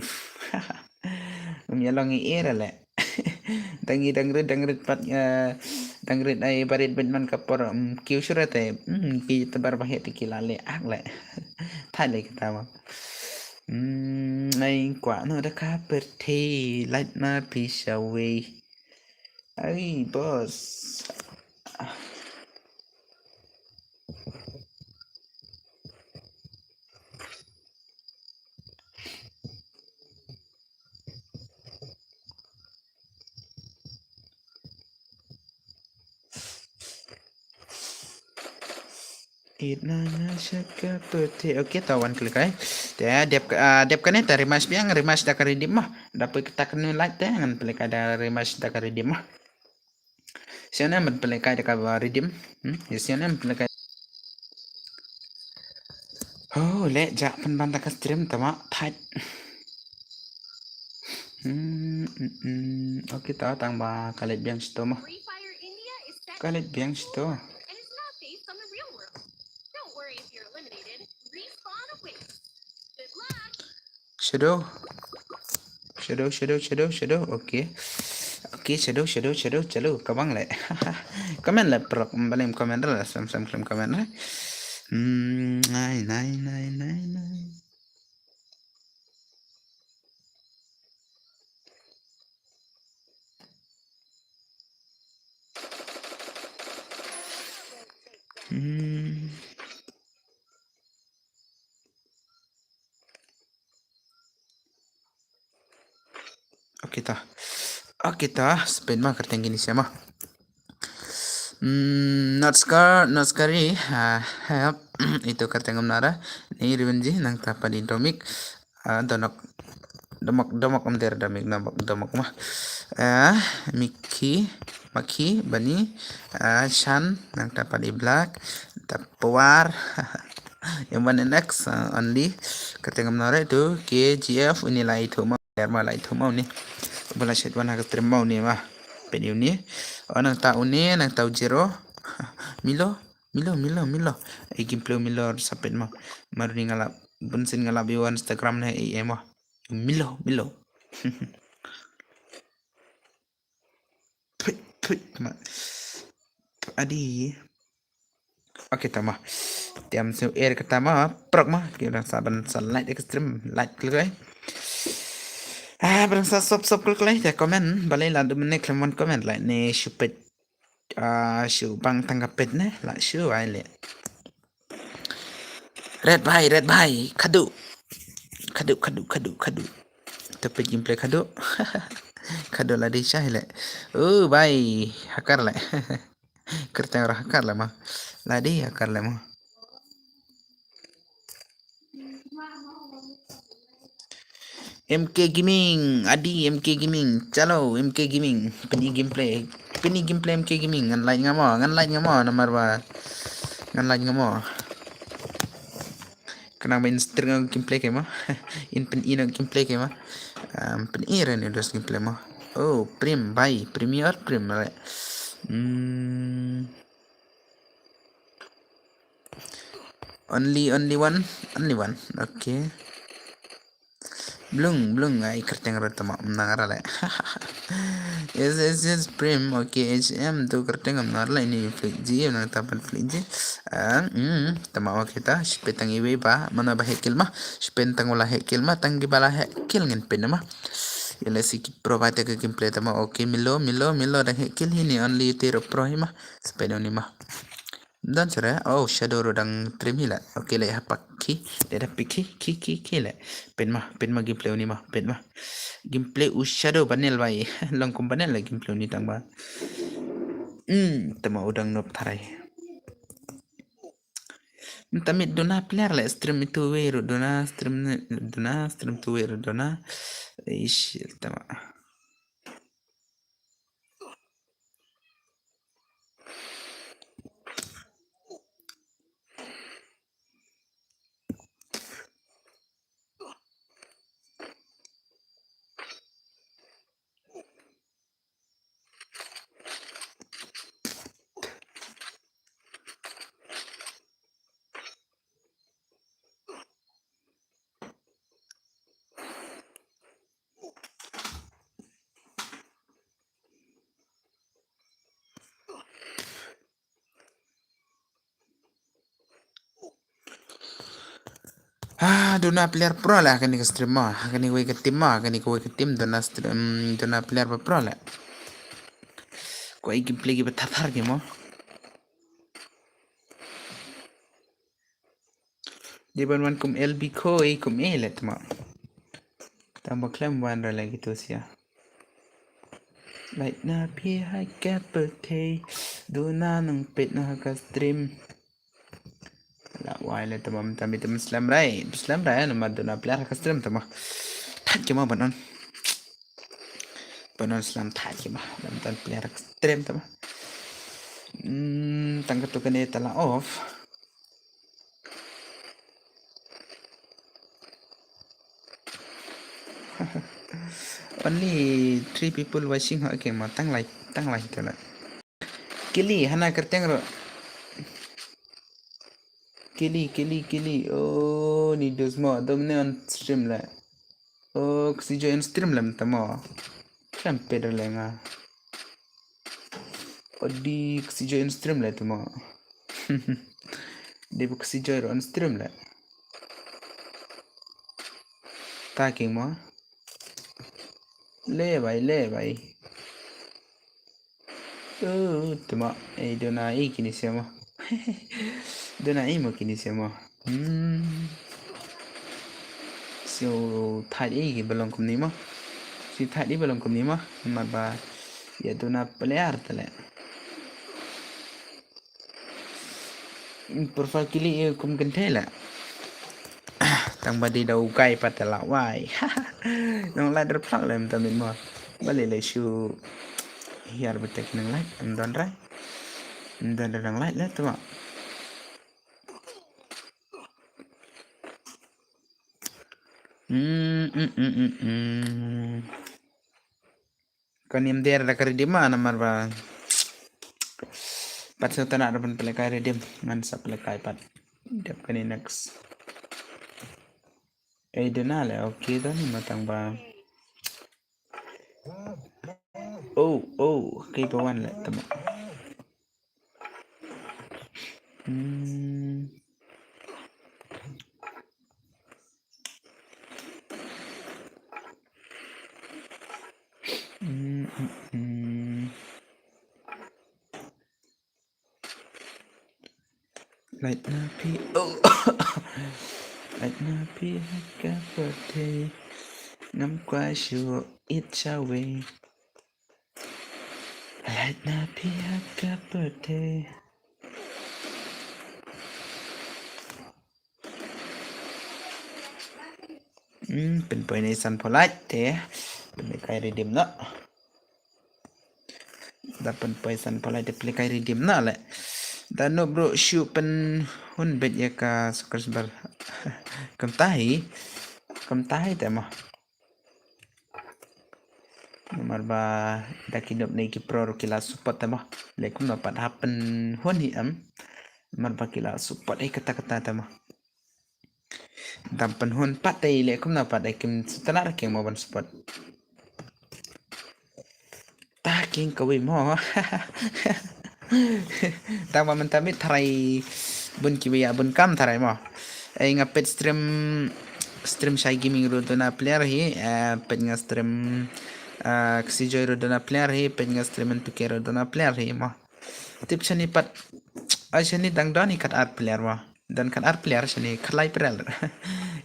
Um ïa long i era le. Dang i dang rit, dang rit pat, eh, dang rit ai ba rit beit man ka por, um, kiew shuh re te. Um, ki YouTuber ba heh te ki la leh ak le. Thait le kita mo. Um, ai kwah noh da ka pyrthei, light ma phi shawei. Ai, boss. It na na shaka pete. Okay, ta wan klik ai. Te dep, ah, dep kane ta rematch biang, rematch da ka redeem mo. Da poi kata kane light te ngan pynlehkai da rematch da ka redeem mo. Sien em pynlehkai da ka redeem. Hmm, sien em pynlehkai. Oh, leh ja pynban da ka stream te mo thait. Hmm, hmm, hmm. Okay, ta tang ba ka leit biang shito mo. Ka leit biang shito. Shadow. Shadow, shadow, shadow, shadow. Okay. Okay, shadow, shadow, shadow. Chalo, ka bang le. Comment le, prok, balem comment le, sam, sam, klim comment le. Hmm, nai, nai, nai, nai, nai. Hmm. Okay ta. Okay ta, spin ma kyrteng kini siama. Hmm, not scar, not scary. Ah, help. Itu kyrteng nara. Ni Rivenji nangta pat i Domik. Ah, Donok. Domok, Domok, um, der Domik, Domok, Domok ma. Ah, Miki, Maki, Bani, ah, Shan nangta pat i Black. Tapuar. Yang one N X, ah, only. Kyrteng nara itu K G F, ini lah itu ma. Ler ma lai thu mau ni. Bula shet wan ha ka stream mau ni ma. Pet uni. O nangta uni, nangta u zero. Milo, Milo, Milo, Milo. Ai gameplay Milo sapet ma. Maru ni ngalap. Bunsin ngalap yu Instagram ne ai ai ma. Milo, Milo. Pui, pui, ma. Adi. Okay, tama. Tiam su air ka tama, prok ma. Ki orang saban sa like ka stream, like klik lai. Ah, barang sa sop sop klik lai. Ya comment, balai la du menit khlem wan comment lai ne shu pet. Ah, shu bang tang ka pet ne, la shu ai le. Red bhai, red bhai, khadu. Khadu, khadu, khadu, khadu. Tepet gameplay khadu. Khadu la di shah le. Oh, bhai, hakar le. Kyrteng orang hakar le ma. La di hakar le ma. M K Gaming, adi M K Gaming, chalo M K Gaming, pynï gameplay, pynï gameplay M K Gaming, ngan like nga mo, ngan like nga mo, namar ba, ngan like nga mo. Kena main stream nga gameplay ke mo, in pynï no gameplay ke mo, um, pynï re ni dos gameplay mo. Oh, Prim, bye, Premier, Prim, re. Hmm. Only, only one, only one. Okay. Blung, blung, ai kyrteng rot tama, menang rale. Yes, yes, yes, Prim, okay, H M, tu kyrteng menang rale ini flick ji, menang tapan flick ji. Ah, hmm, tama, okay ta, shipetang iwe ba, mana ba hekil ma, shipetang wala hekil ma, tang gi bala hekil ngin pin ma. Yale si ki provide ka gameplay tama, okay, Milo, Milo, Milo, dang hekil hini, only tiro pro hi ma, sepeda ni ma. Don sere, oh, Shadow ro dang trim hi la. Okay, le hapak ki, le da pik ki, ki, ki, ki le. Pen ma, pen ma gameplay uni ma, pen ma. Gameplay u Shadow banel bai. Long kum banel la gameplay uni tang ba. Hmm, tama u dang nop tharai. Nta mit duna player le stream itu we ro duna stream ne, duna stream tu we ro duna. Ish, tama. Ah, duna player pro la kani ka stream ma, kani wei ka team ma, kani ka wei ka team duna stream, duna player ba pro la. Ko ai gameplay ki ba thar thar ki mo. Di ban wan kum L B ko i kum e le tma. Tang ba khlem wan ra lagi tu sia. Like na phi hai ka pe thei. Duna nang pet na ka stream. La wai le tma, tma, tma slam rai. Slam rai nama duna player ka stream tma. Thak ki ma ban on. Ban on slam thak ki ma. Ban on player ka stream tma. Hmm, tang ka tu kane ta la off. Only three people watching ha, okay ma, tang lai, tang lai tu la. Kili, hana kerteng ro. Kili, kili, kili. Oh, ni dos mo, dom ne on stream la. O, Ksijoy on stream lem tamo. Khlem peit re nga. O di Ksijoy on stream le tamo. Di Ksijoy on stream le. Ta king mo. Le bai, le bai. Uh, tuma, eh, dona eh kini siama. Dona eh mo kini siama. Hmm. So, thad eh ki balong kumni ma. Si thad eh balong kumni ma. Mar ba, ya dona player tale. Profile kili eh kum kentela. Tang ba di da u kai pat la wai. Nong lait der plak lem tamin mo. Bali le shu hiar betek nang lait. Em don rai. Em don rai nang lait le tuma. Mm, mm, mm, mm, mm. Kan im der da ka redeem ma namar ba. Pat sa tana da ban pelekai redeem. Ngan sa pelekai pat. Dep kani next. Eh, dona le, okay, dona matang ba. Oh, oh, okay, ba wan le, tama. Hmm. Hmm, hmm, hmm. Lait na phi, oh. Lait na phi ha ka pyrthei. Ngam kwah shuh it sha wei. Lait na phi ha ka pyrthei. Hmm, pynpoi ne san pholait te. Pynpoi redeem na. Da pynpoi san pholait te pynpoi redeem na le. Da no bro shu pynhun bet ya ka subscriber. Kam tahi. Kam tahi te ma. Namar ba da ki nop ne ki pro ki la support te ma. Le kum no pat hap pynhun hi am. Namar ba ki la support hi kata kata te ma. Dam pynhun pat dei le kumno pat dei kim sutana ra king mo ban support. Ta king kawi mo. Tang ba mynta mit tharai bun kiwi ya bun kam tharai mo. Ei nga pet stream stream Shai Gaming ru dona player hi, eh, pet nga stream, eh, Ksijoy ru dona player hi, pet nga stream Entuke ru dona player hi mo. Tip shani pat, ai shani dang don hi kat ar player mo. Don kat ar player shani khatlai player.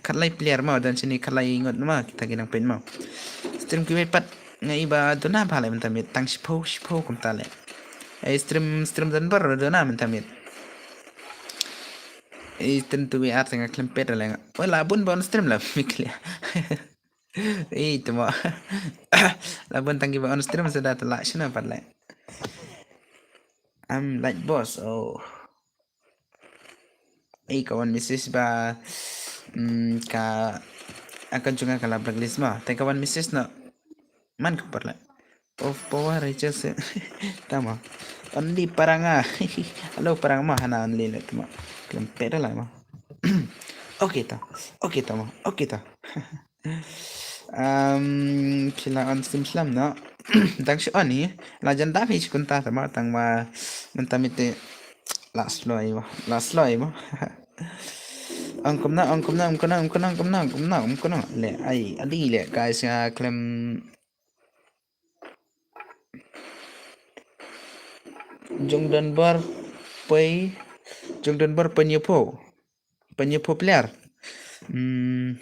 Khatlai player mo, don shani khatlai ngut mo, kita ki nang peit mo. Stream kiwei pat nga i ba dona bha le mynta miet, tang shiphew, shiphew kumta le. Ai stream, stream don bor dona mynta miet. Ai stream tu wi ar tang khlem peit le nga. Wala bun ba on stream la mi clear. Ei, tamo. La bun tang ki ba on stream sa da ta la shna pat le. Am like boss, oh. Ei, ka wan message ba, mm, ka, aka jong nga ka la blacklist ma. Te ka wan message na. Man ka pat le. Of power rachel se. Tama. Only paranga. Hello paranga ma hana only le tama. Klem pera la ma. Okay ta. Okay ta ma. Okay ta. Um, phi la on stream slam no. Dang shi on hi. La jan da phi shi kunta tama tang ma mynta mite la slow ai ma. La slow ai ma. Ong kumna, ong kumna, ong kumna, ong kumna, ong kumna, ong kumna, ong kumna. Le ai, adi le guys nga klem. Jong Denver poi, jong Denver poi nyepo. Poi nyepo player. Hmm,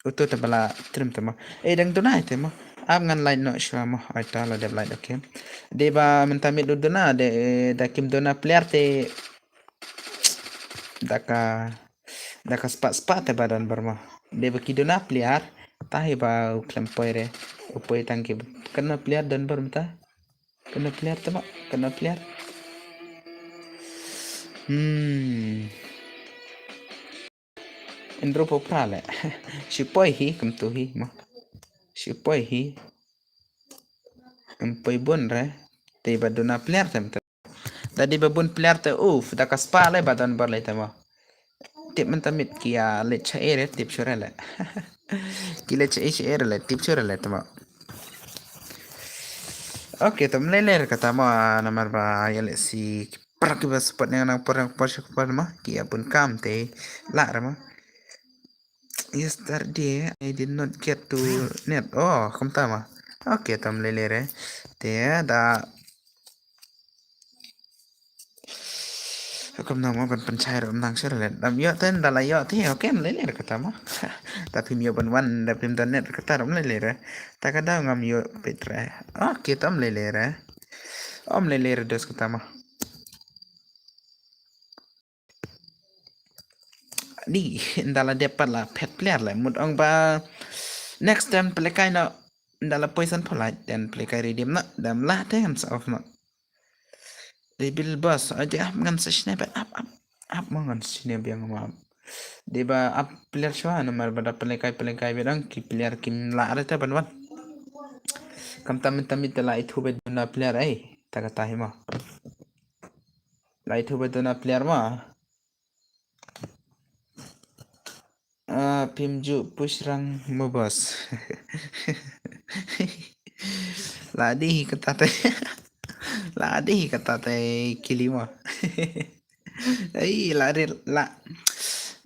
uto te bala trim te mo. Eh, dang tunai te mo. Ap ngan light no shwa mo. Ai ta la dep light, okay. Deba mynta mit dona de, da kim dona player te. Da ka Da ka spah spah te ba don bor mo. Dei ba ki dona player. Tahi ba u klem poi re. U poi tang ki. Kano player don bor mynta. Kano player te mo. Kano player. Hmm. Indro po pra le. Shi poi hi kumtu hi mo. Shi poi hi. Em poi bun re. Dei ba dona player te mynta. Da dei ba bun player te, uf, da ka spah le ba don bor le te mo. tip mynta miet ki ïa leit sha ere tip shuh re le. Ki leit sha ere sha ere le tip shuh re le tama. Okay, tam lei lei re kata mo, namar ba ïa leh si para kiba support ne nang por por por mo ki ïa pun kam te la re mo. Yesterday I did not get to net. Oh, kumta mo. Okay, tam lei lei re. Te da Kam nang mo ban pynshai ruh, ym nang shuh re le. Dam ïoh te, nda la ïoh te, okay, ym lei lei re kata mo. Ta phim ïoh ban wan, da phim don net re kata, ym lei lei re. Ta ka daw ngam ïoh peit re. Okay, ta ym lei lei re. Ym lei lei re dos kata mo. Di, nda la dep pat la phet player le. Mut ong ba next time pynlehkai noh, nda la poison pholait, then pynlehkai redeem noh, dam lah te ngam sa off noh. Rebuild boss, aja ap ngan sa shne ba ap, ap, ap mo ngan sa shne biang mo ap. Dei ba ap player shuwa namar ba da pynlehkai, pynlehkai ba dang ki player kim lah re te ban wan. Kam tam tam te la ithuh ba duna player ai, ta kata hi mo. La ithuh ba duna player mo. Ah, phim ju push rang mo boss. La dei kata te. La dei kata te kili mo. Ai, la re, la,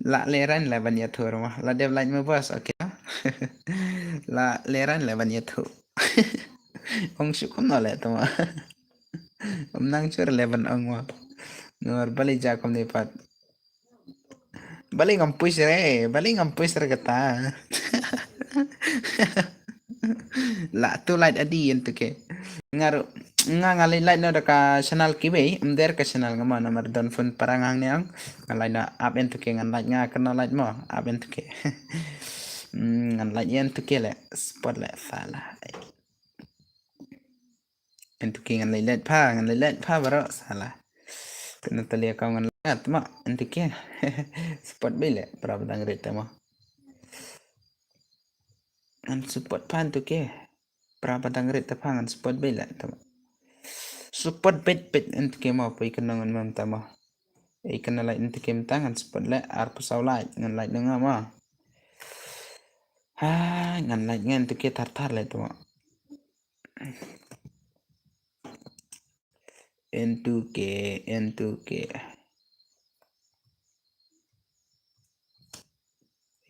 la leran le ban ïathuh mo. La dep like mo boss, okay. La leran le ban ïathuh. Ong shu kumno le tama. Ym nang shuh re le ban ong mo. Namar balei ja kumne pat. Balei ngam push re, balei ngam push re kata. La tu like adi ïa ntu ke. Nga ruh, nga nga like like noh da ka channel kiwei, ym dei ka channel nga mo namar don phone para nga hangne ang. Nga like noh ap ïa ntu ke, ngan like nga kano like mo, ap ïa ntu ke. Hmm, ngan like ïa ntu ke le, support le sala. Ïa ntu ke ngan leit leit pha, ngan leit leit pha baroh sala. Kane talia kau ngan leit tma ïa ntu ke. Support beit le para ba dang rit tma. Ngan support pha ïa ntu ke. Para ba dang rit tma ngan support beit le tma. Support beit beit ïa ntu ke mo, poi kano ngan mam tma. Ei kano like ïa ntu ke mynta ngan support le arphew saw like ngan like na nga mo. Ha, ngan like ngan ïa ntu ke thar thar le tma. Ïa ntu ke, ïa ntu ke.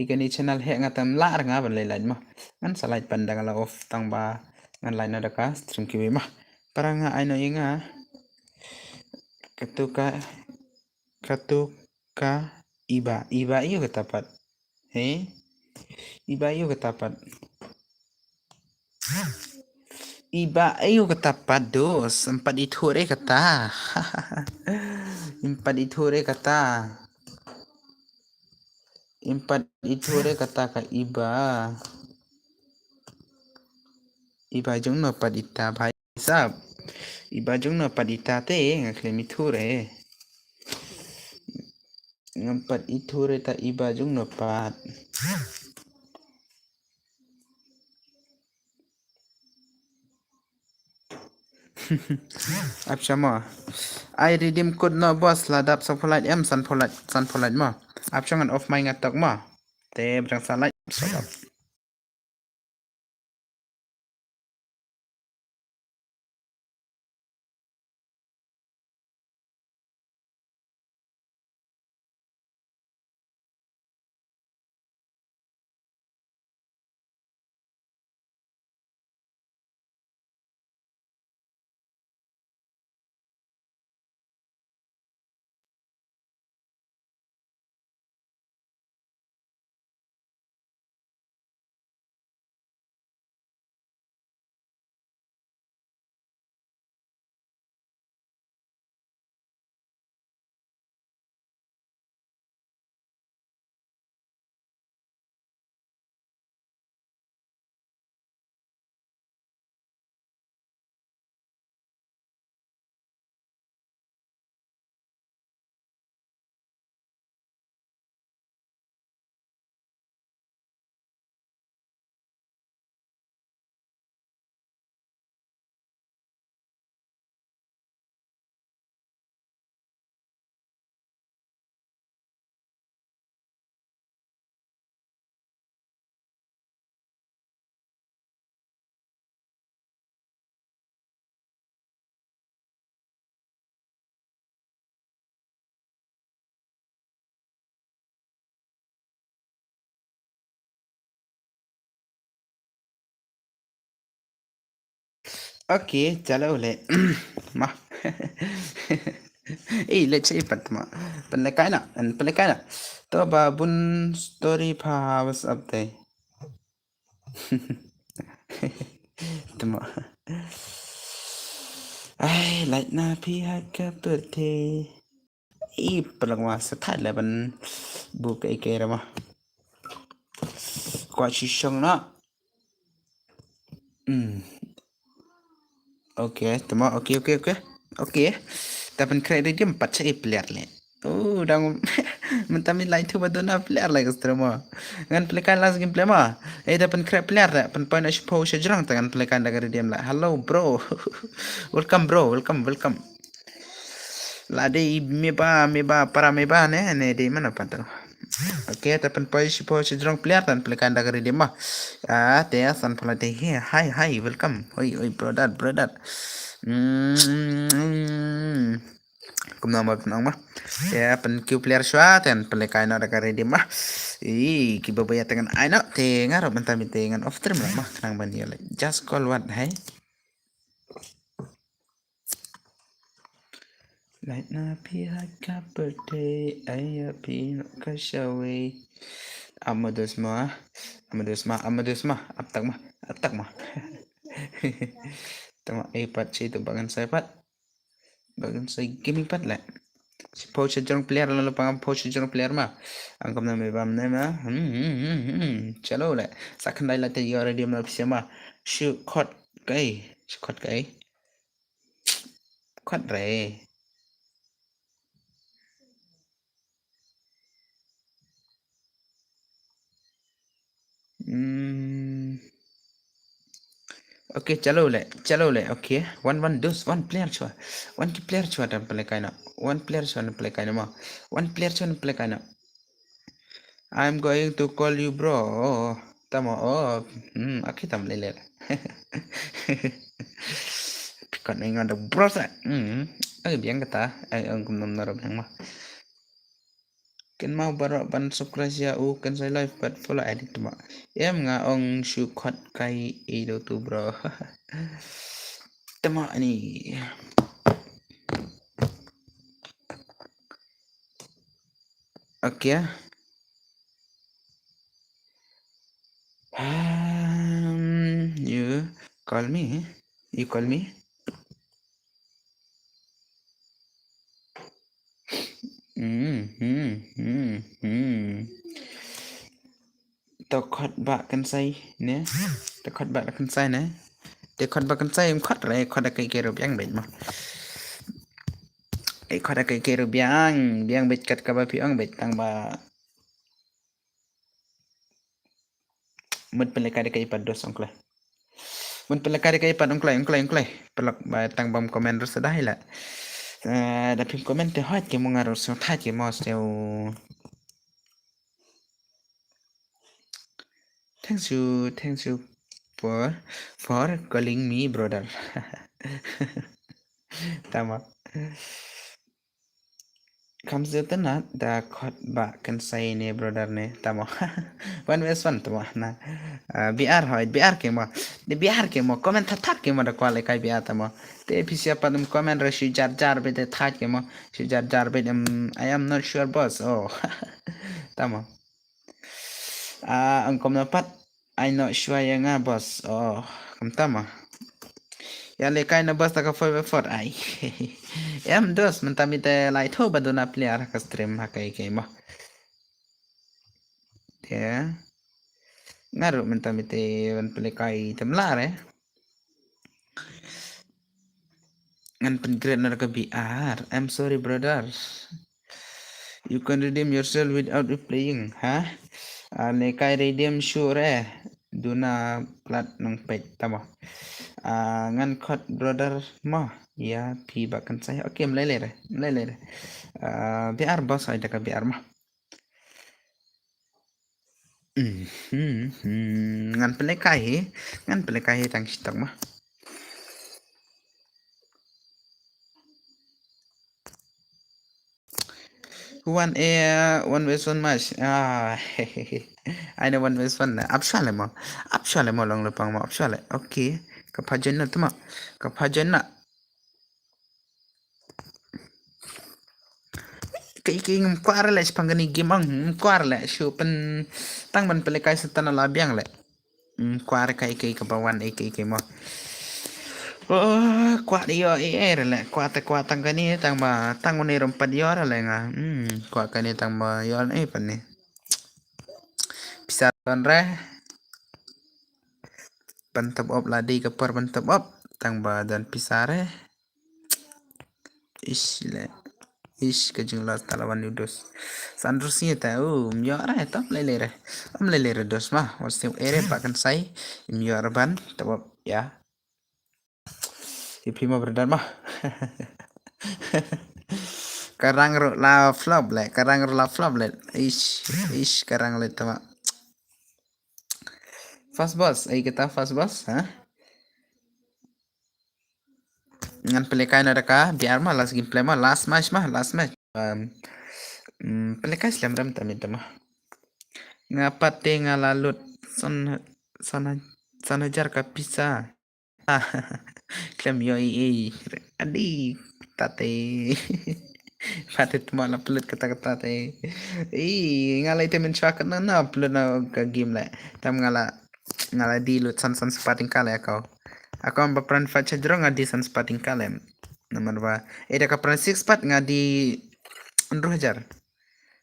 Ïa kane channel heh nga tam lah re nga ban leit leit mo. Ngan sa leit pan da nga la off tang ba ngan leit noh da ka stream kiwei mo. Para nga ai noh ïa nga. Katu ka, katu ka iba, iba ïa kata pat. He? Iba ïa kata pat. Iba ïa kata pat dos, em pat ithuh re kata. Em pat ithuh re kata. Em pat ithuh re kata ka iba. Iba jong no pat ita bhai sab. Iba jong no pat ita te nga khlem ithuh re. Ngam pat ithuh re ta iba jong no pat. Ap sha mo. Ai redeem code no boss la dap sa pholait em san pholait, san pholait mo. Ap sha ngan off mic nga tok mo. Te brang sa lait sa dap. Okay, chalo le. Ma. Eh, le chai pat ma. Pynlehkai na, pynlehkai na. To ba bun story pa WhatsApp te. Tama. Ai, like na phi ha ka pyrthei. I plang ma sa thai le ban bu kai kai rama. Kwa shi shong na. Hmm. Okay, tama, okay, okay, okay. Okay. Ta pynkhreh ri dim pat cha i player le. Oh, dang mynta mi lai thu ba dona player le ka stream mo. Ngan play kai last game play ma. Eh, ta pynkhreh player le, pynpoi na shipho sha jrong ta ngan play kai da ka ri dim le. Hello, bro. Welcome, bro. Welcome, welcome. La dei meba, meba, para meba ne, ne dei mana pantal. Okay, ta pynpoi shipho sha jrong player tan play kai da ka ri dim ma. Ah, te san pala te hi. Hi, hi, welcome. Oi, oi, brother, brother. Mm. Kumno ma pynang ma. Ya, pyn queue player shwa tan play kai na da ka ri dim ma. Ih, ki baba ya tangan ai no. Te ngarap mentami te ngan off stream la ma. Kenang ban ya le. Just call what, hai? Like na phi ha ka pyrthei, ai ya phi no ka shawei. Amadeus ma, Amadeus ma, Amadeus ma, aptak ma, aptak ma. Tama, eh, pat chi tu bangan sai pat. Bangan sai gaming pat le. Si pau cha jrong player la pang pau cha jrong player ma. Ang kam na me bam ne ma. Hmm, hmm, hmm, hmm. Chalo le. Sa khandai la te yo ready ma pisa ma. Shu khot kai, shu khot kai. Khot re. Hmm. Okay, chalo le, chalo le. Okay, one, one, dos, one player chwa. One ki player chwa dan play kaina. One player chwa dan play kaina ma. One player chwa dan play kaina. I'm going to call you, bro. Tamo, oh, hmm, okay, tam le le. Pikon ngai ngan da bro sa. Hmm, okay, biang kata, ai ang kum nam naro biang ma. Ken mau baroh ban subscribe ya u ken sai live pat follow edit ma. Em nga ong shu khot kai i do tu bro. Tama ni. Okay. Um, you call me. You call me. Hmm, hmm, hmm, hmm. To khot ba kan sai ne. To khot ba kan sai ne. Te khot ba kan sai, um khot re, khot da kai ke rup yang bet ma. Eh, khot da kai ke rup yang, yang bet kat ka ba pi ang bet tang ba. Mut pynlehkai da kai pat dos ong kloi. Mut pynlehkai da kai pat ong kloi, ong kloi, ong kloi. Pelak ba tang bam comment rus dah ila. Eh, da phim comment te hot ke mo ngarus, hot ke mo steu. Thanks you, thanks you for, for calling me brother. Tama. Kam sdang tynat da khot ba kan sai ne brother ne tamo. One vs one tamo na. Ah, B R hoi, B R ke mo. De B R ke mo, comment that that ke mo da kwal kai B R tamo. Te pisia pat em comment re shu jar jar bet de that ke mo. Shu jar jar bet em, I am not sure boss. Oh. Tamo. Ah, ang kom na pat. Ai no shwa ya nga boss. Oh, kam tama. Ya le kai na boss ta ka four by four ai. Em dos mynta mi te lai tho ba duna player ha ka stream ha kai kai mo. Ya. Ngaru mynta mi te ban play kai tem la re. Ngan pyngrade na ka B R. I'm sorry brother. You can redeem yourself without replaying, ha? Ah, ne kai redeem sure. Duna plat nang pet tamo. Ah, ngan khot brother mo. Ya, pi ba kan sai. Okay, mlai le re. Mlai le re. Ah, B R boss ai da ka B R mo. Mhm, mhm. Ngan pynlehkai hi, ngan pynlehkai hi tang shitok ma. One air, one vs one match. Ah, I know one vs one. Ap shale mo, ap shale mo long lepang mo, ap shale. Okay, Ka pha join na tama. Ka pha join na. Ka i ka i ngam kwah re le shipang kani game ang. Ngam kwah re le shu pen tang ban pele kai setan la biang le. Ngam kwah re ka i ka i ka ba wan i ka i ka i mo. Oh, kwah di yo i e re le. Kwah te kwah tang kani tang ba tang uni rum pat yo re le nga. Hmm, kwah kani tang ba yo e pan ni. Pisa ton re. Ban top up la di ka por ban top up. Tang ba don pisa re. Ish le. Ish ka jingla talawan udos. Sandro si ta u myo re top le le re. Am le le re dos ma. What's the ere pa kan sai. Myo re ban top up ya. Ipi ma berdan ma. Karang ru la flop le. Karang ru la flop le. Ish. Ish karang le tama. Fast boss, ai kita fast boss, ha? Ngan pele kai na daka, biar ma last gameplay ma, last match ma, last match. Um, mm, pele kai slem rem tamit ma. Nga pat te nga la lut san san san hajar ka pisa. Klem yo i i. Adi tate. Pate tuma la pelut kata kata te. I nga la ite men chwa kana na pelut na ka game le. Tam nga la nga la di lut san san spot tyngka le akau. Akau ba pran five chajrong nga di san spot tyngka le. Namar ba eda ka pran six spot nga di hynriew hajar.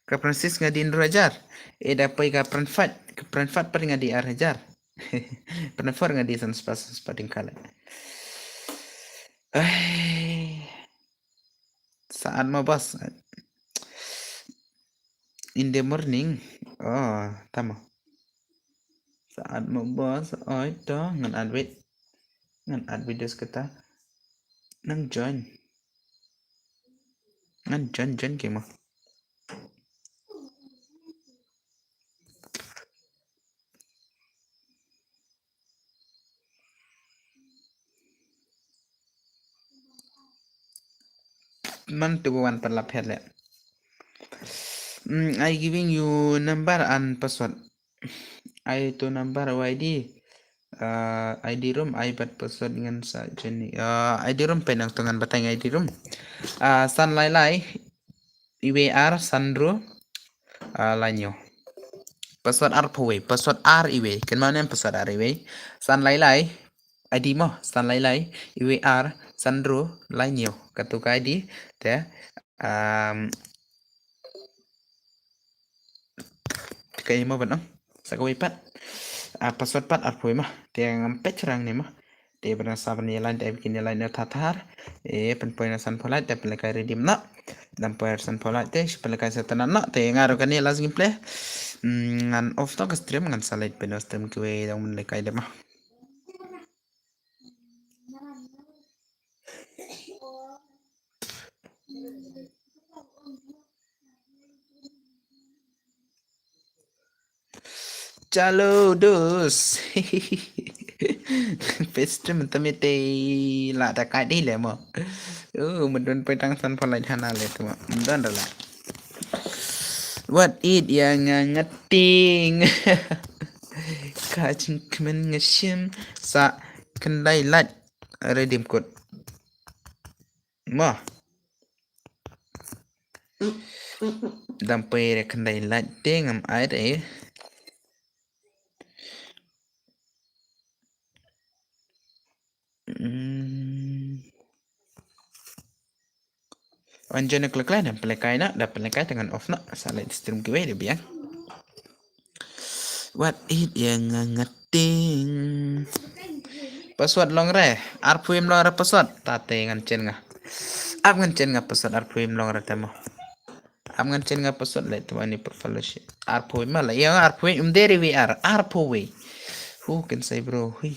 Ka pran six nga di hynriew hajar. Eda poi ka pran five, ka pran five pat nga di ar hajar. Pran four nga di san spot, san spot tyngka le. Ai. Saat ma boss. In the morning. Oh, tama. Saat ma boss. Oi to ngan add wait. Ngan add videos kata. Nang join. Ngan join join ke ma. Man tu wan per la phet le. Mm, I giving you number and password. I to number o I D. Uh, I D room, I bat password ngan sa jeni. Uh, I D room pe nang tu ngan batai I D room. Uh, san lai lai. Iwe ar san ru. Uh, lai nyo. Password ar pawei. Password ar iwe. Ken ma nem password ar iwe. San lai lai. I D mo. San lai lai. Iwe ar san ru. Lai nyo. Katu ka I D. Te. Um, Te ka imo ban ong. Sa kawei pat. Ah, password pat arphew ma. Te ngam peit rang ne ma. Te ban sa ban ïa line te kin ïa line na thar thar. E pynpoi na san pholait te pynlekai redeem na. Dam poi san pholait te shi pynlekai sa tana na. Te nga ruh kane last gameplay. Mm, ngan off to ka stream ngan sa leit pynno stream kiwei dang mynlekai de ma. Chalo dos. Pestri mynta mite la ta kai di le mo. Oh, mudon poi tang san pholait hana le tu mo. Mudon da la. Wat it ïa nga ngating. Ka jingkmen nga shim sa khyndai lait redeem code. Mo. Dam poi re khyndai lait te ngam ai re. Hmm. Wan join na klek lai dam pynlekai na, dam pynlekai te ngan off na. Sa leit stream kiwei de biang. Wat it ïa nga ngating. Password long re, arphew im long re password. Tate ngan chen nga. Ap ngan chen nga password arphew im long re te mo. Ap ngan chen nga password le te mo ni profile shi. Arphew im ma la ïa arphew im deri wi ar, arphew wi. Hu ken sai bro, hui.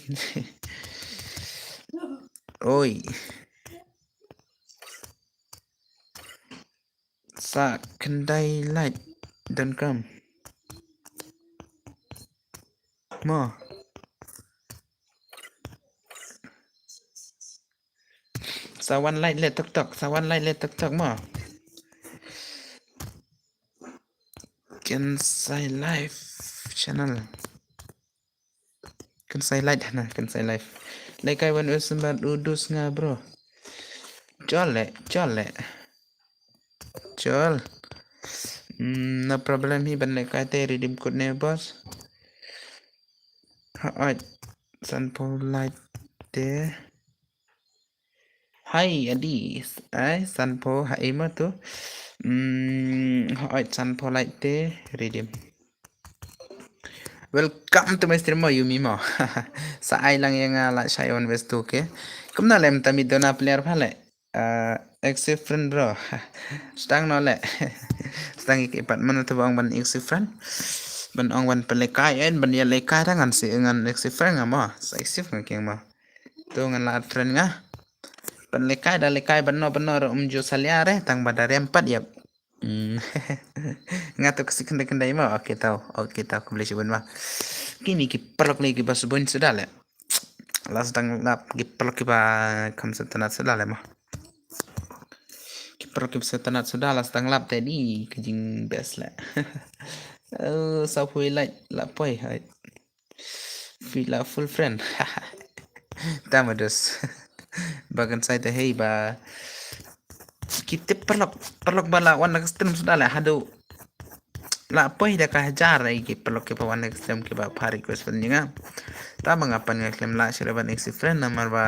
Oi. Sa khyndai lait don kam. Mo. Sa wan lait le tok tok, sa wan lait le tok tok mo. Kynsai Live channel. Kynsai Live hana, Kynsai Live. Lehkai wan wes bad u dus nga bro. Jol le, jol le. Jol. Hmm, no problem hi ban lehkai te redeem code ne boss. Hooid, sanphew like te. Hai adi, ai sanphew hai ma tu. Hmm, hooid sanphew like te redeem. Welcome to my stream mo Yumi mo. Sa ai lang ïa nga la shai wan wes tu ke. Kumno lem tami dona player pha le. Uh, accept friend bro. Sdang no le. Sdang ki pat mano tu ba ong ban accept friend. Ban ong ban pelekai en ban ïa lekai da ngan si ngan accept friend nga mo. Sa accept nga kieng mo. Tu ngan la add friend nga. Ban lekai da lekai ban no ban no um ju salia re tang ba da rem pat yap. Hmm. Nga tu kasi kendai kendai mo. Oke tau. Oke tau khublei shibun mo. Kini ki paralok ni ki bas bun suda le. Las dang lap ki paralok ki ba kam setanat suda le mo. Ki paralok ki ba setanat suda las dang lap tadi ki jing best le. Oh, sa phui like la poi hai. Feel la full friend. Tama dus. Ba kan sai te hei ba. Ki tip paralok, paralok ba la wan la ka stream suda le hadu. La poi da ka hajar ai ki paralok ki ba wan la ka stream ki ba pha request ban ïa nga. Tama nga pan nga klem la share ban accept friend namar ba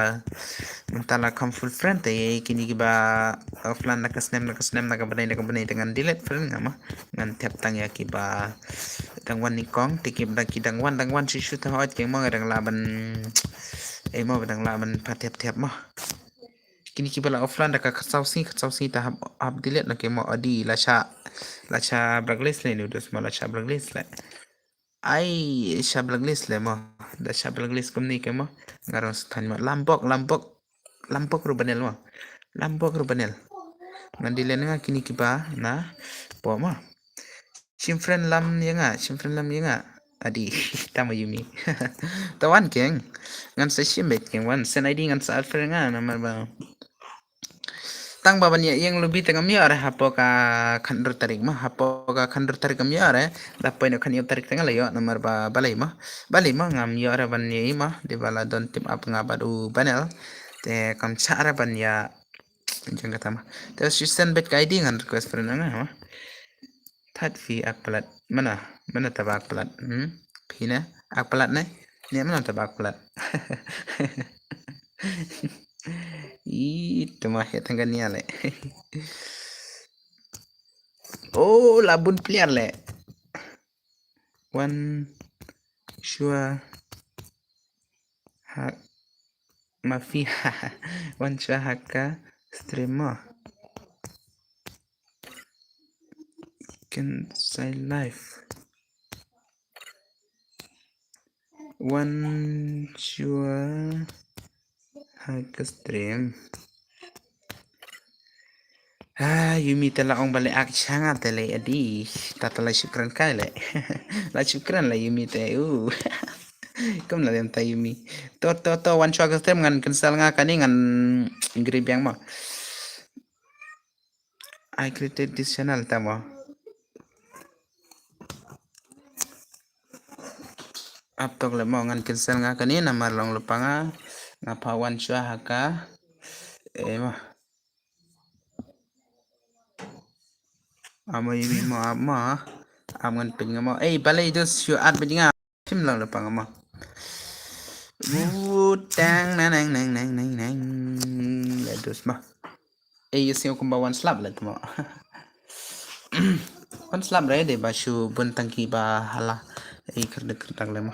mynta la kam full friend te kini ki ba offline la ka snem la ka snem la ka bnai la ka bnai te ngan delete friend nga ma. Ngan tep tang ïa ki ba dang wan ni kong te ki ba ki dang wan dang wan shu shu te hooid kieng mo nga dang la ban. Ei mo ba dang la ban pha tep tep mo. Kini ki ba la offline da ka khatsaw sngi khatsaw sngi te hap hap delete na ke mo adi la sha la sha blacklist le ni dus mo la sha blacklist le. Ai sha blacklist le mo. Da sha blacklist kumni ke mo. Nga rong sa than mo lambok lambok lambok ruh banel mo. Lambok ruh banel. Ngan delete nga kini ki ba na po mo. Shim friend lam ïa nga, shim friend lam ïa nga. Adi, tama Yumi. Tawan keng. Ngan sa shim bet keng wan. Send I D ngan sa add friend nga namar ba. Tang ba ban ïa ïeng lubi te ngam ïoh re hapoh ka khathynriew tarik ma, hapoh ka khathynriew tarik ngam ïoh re. Da poi noh khathynñiew tarik te nga la ïoh namar ba balei ma. Balei ma ngam ïoh re ban ïa i ma. Dei ba la don team up nga bad u Banel. Te kam shah re ban ïa Jong kata ma. Te shu send bet ka I D ngan request friend nga ma. That phi ak palat. Mana? Mana taba ak palat? Hmm? Phi ne? Ak palat ne? Ne mana taba ak palat? Ih, tuma he tangga nia le. Oh, la bun player le. Wan shwa ha ma phi wan shwa ha ka stream mo. Kan sai live. Wan shwa ha ka stream. Ah, Yumi te la ong ba le ak shanga te le adi. Ta ta la shukran kai le. La shukran la Yumi te u. Kum la dem ta Yumi. To to to wan shwa ka stream ngan cancel nga kani ngan gri biang mo. I created this channel ta mo. Ap tok le mo ngan cancel nga kani namar long lupa nga nga pa wan shwa ha ka. Eh mo. Amo imi mo amo. Am ngan pin nga mo. Eh balai dus shu at pin nga. Sim lang lupa nga mo. Butang nang nang nang nang nang nang. Le dus mo. Eh yu sing kumba wan slap le mo. Wan slap re de ba shu bun tangki ba hala. Eh kerdek kerdek le mo.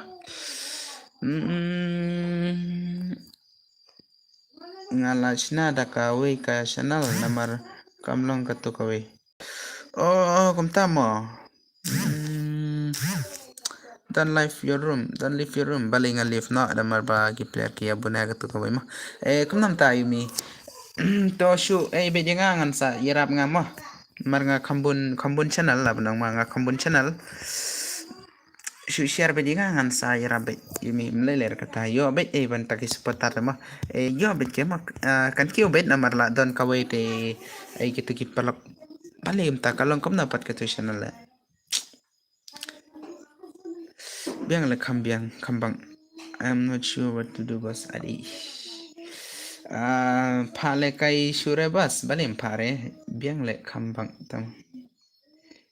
Hmm. Nga la shna da kawei ka channel namar kam long katu kawei. Oh, kumta mo. Hmm. Don't leave your room, don't leave your room. Balei nga leave noh namar ba ki player ki ïa bun ïa katu kawei mo. Eh, kumnam ta Yumi. To shu eh beit ïa nga ngan sa ïarap nga mo. Namar nga kham bun kham bun channel la bnang ma nga kham bun channel. Shu share beit ïa nga ngan sa ïarap beit ïa mi mlei ler kata ïoh beit eh ban taki supporter ma eh ïoh beit ke ma kan kiew beit namar la don kawei te eh kitu ki paralok. Balei ym ta ka long kumno pat katu channel le. Biang le kham biang kham bang. I'm not sure what to do, boss. Adi. Ah, pha le kai sure, boss. Balim pha re. Biang le kham bang tam.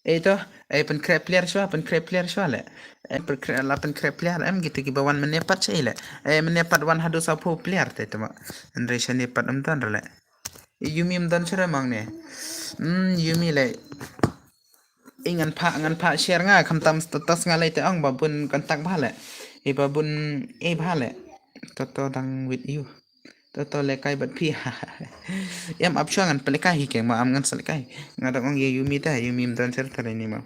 Eh, to, eh, pynkhreh player shwa, pynkhreh player shwa le. Eh, pynkhreh, la pynkhreh player em, gitu ki ba wan mynne pat sha i le. Eh, mynne pat wan haduh saphew player te to ma. Hynrei shane pat em don re le. Eh, Yumi em don sha re mang ne. Hmm, Yumi le. Eh, ngan pha, ngan pha share nga, khamtam status nga le te ong ba bun contact bha le. Eh, ba bun, eh, bha le. Toto dang with you. Toto lekai bad phi. Em ap shwa ngan pynlekai hi keng ma, am ngan sa lekai. Nga dang ong ïa Yumi ta, Yumi em don sha re ni ma.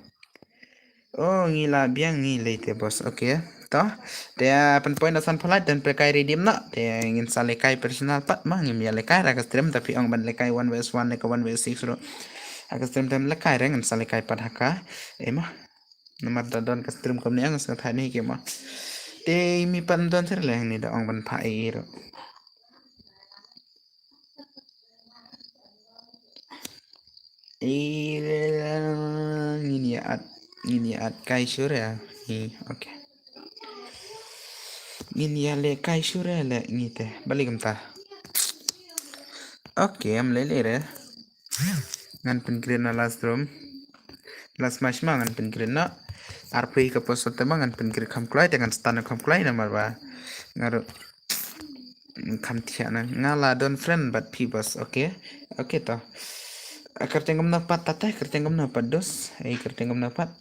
Oh, ngi la biang ngi lei te, boss. Okay. To. Te, ah, pynpoi na san pholait dan pynlekai redeem na. Te ngin sa lekai personal pat ma, ngim ïa lekai ra ka stream, tapi ong ban lekai one versus one ne ka one versus six ruh. Ha ka stream te em lekai re, ngin sa lekai pat ha ka. Eh ma. Namar da don ka stream kumne, ngin sa thait ne hi keng ma. Te Yumi pat em don sha re le ni da ong ban pha ei ruh. Eh, ngin ïa add, ngin ïa add kai sure. Eh, okay. Ngin ïa lekai sure le ngi te. Balei kumta? Okay, em le le re. Ngan pynkhreh na last room. Last match ma ngan pynkhreh na. Arphew ka post te ma ngan pynkhreh kham kloi, te ngan stun kham kloi namar ba nga ruh kham thiah na. Nga la don friend bad phi, boss. Okay. Okay to. Ah, kyrteng kumno pat tata, kyrteng kumno pat, dos. Eh, kyrteng kumno pat.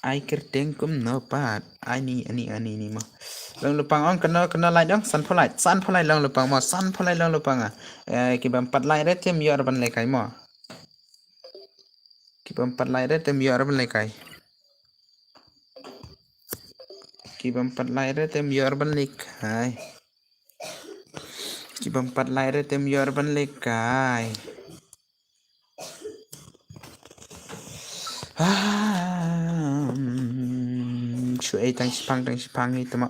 Ai kyrteng kumno pat. Ai ni, ani, ani ni ma. Long Lupang ong kano, kano light ong, san pholait, san pholait Long Lupang ma, san pholait Long Lupang ah. Eh, ki bym pat light re te em ïoh re ban lekai ma. Ki bym pat light re te em ïoh re ban lekai. Ki bym pat light re te em ïoh re ban lekai. Ki bym pat light re te em ïoh re ban lekai. Ah, mm, shu ei tang shipang, tang shipang hi te ma.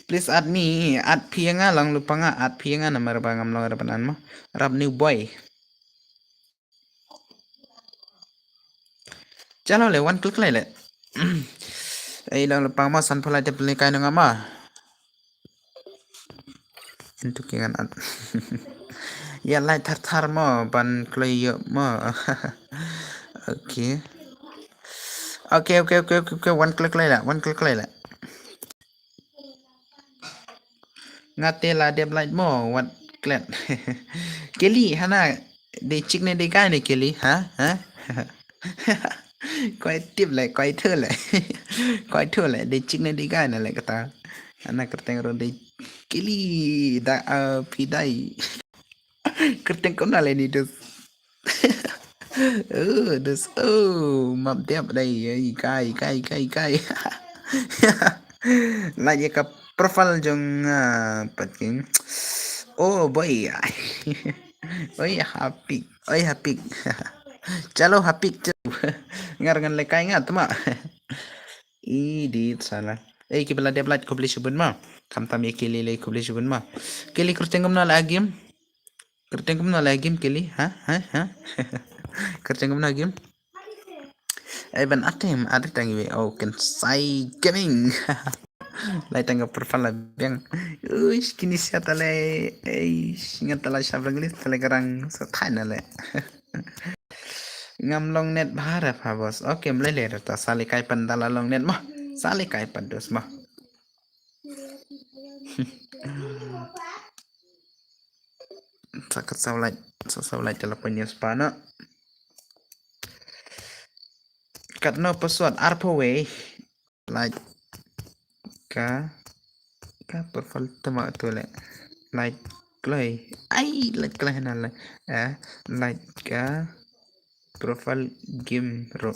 Please add me, add phi ïa nga Long Lupang ah, add phi ïa nga namar ba ngam long re ban add ma. Rap new boy. Chalo le, wan klik le le. Ei Long Lupang ma, san pholait te pynlekai nang ma. Into ki ngan add. Ïa light thar thar mo, ban kloi ïoh mo. Okay. Okay, okay, okay, okay, okay, wan klik le le, wan klik le le. Nga te la dep light mo, wat klet. Keli, hana, dei chick ne dei guy ne Keli, ha? Ha? Kwai tip le, kwai thu le. Kwai thu le, dei chick ne dei guy ne le kata. Hana kyrteng ruh dei Keli, da, uh, phi dei. Kyrteng kumno le ni, dus. Oh, dus. Oh, map dep dei. Ei, kai, kai, kai, kai. Like ïa ka profile jong, ah, pat king. Oh, boy. Oi, hapik. Oi, hapik. Chalo, hapik, chalo. Ngar ngan lekai nga te ma. Idit sala. Ei, ki ba la dep light khublei shibun ma. Khamtam ïa Keli le khublei shibun ma. Keli kyrteng kumno la game? Kyrteng kumno la game Keli? Ha? Ha? Ha? Kyrteng kumno game? Ei ban atem, atem tang iwe. Oh, Kensai Gaming. Lai tang ka profile la biang. Uish, kini sia tale. Eish, ngan tala sha Bangli, tale garang sa thai na le. Ngam long net bha re pha, boss. Okay, mlei le re ta sa lekai pan da la long net ma. Sa lekai pan, dos ma. Sa ka saw light, sa saw light te la pynïoh spa na. Katno password, arphew wei. Light ka, ka profile te ma tu le. Light kloi. Ai, light kloi na le. Eh, light ka profile game ruh.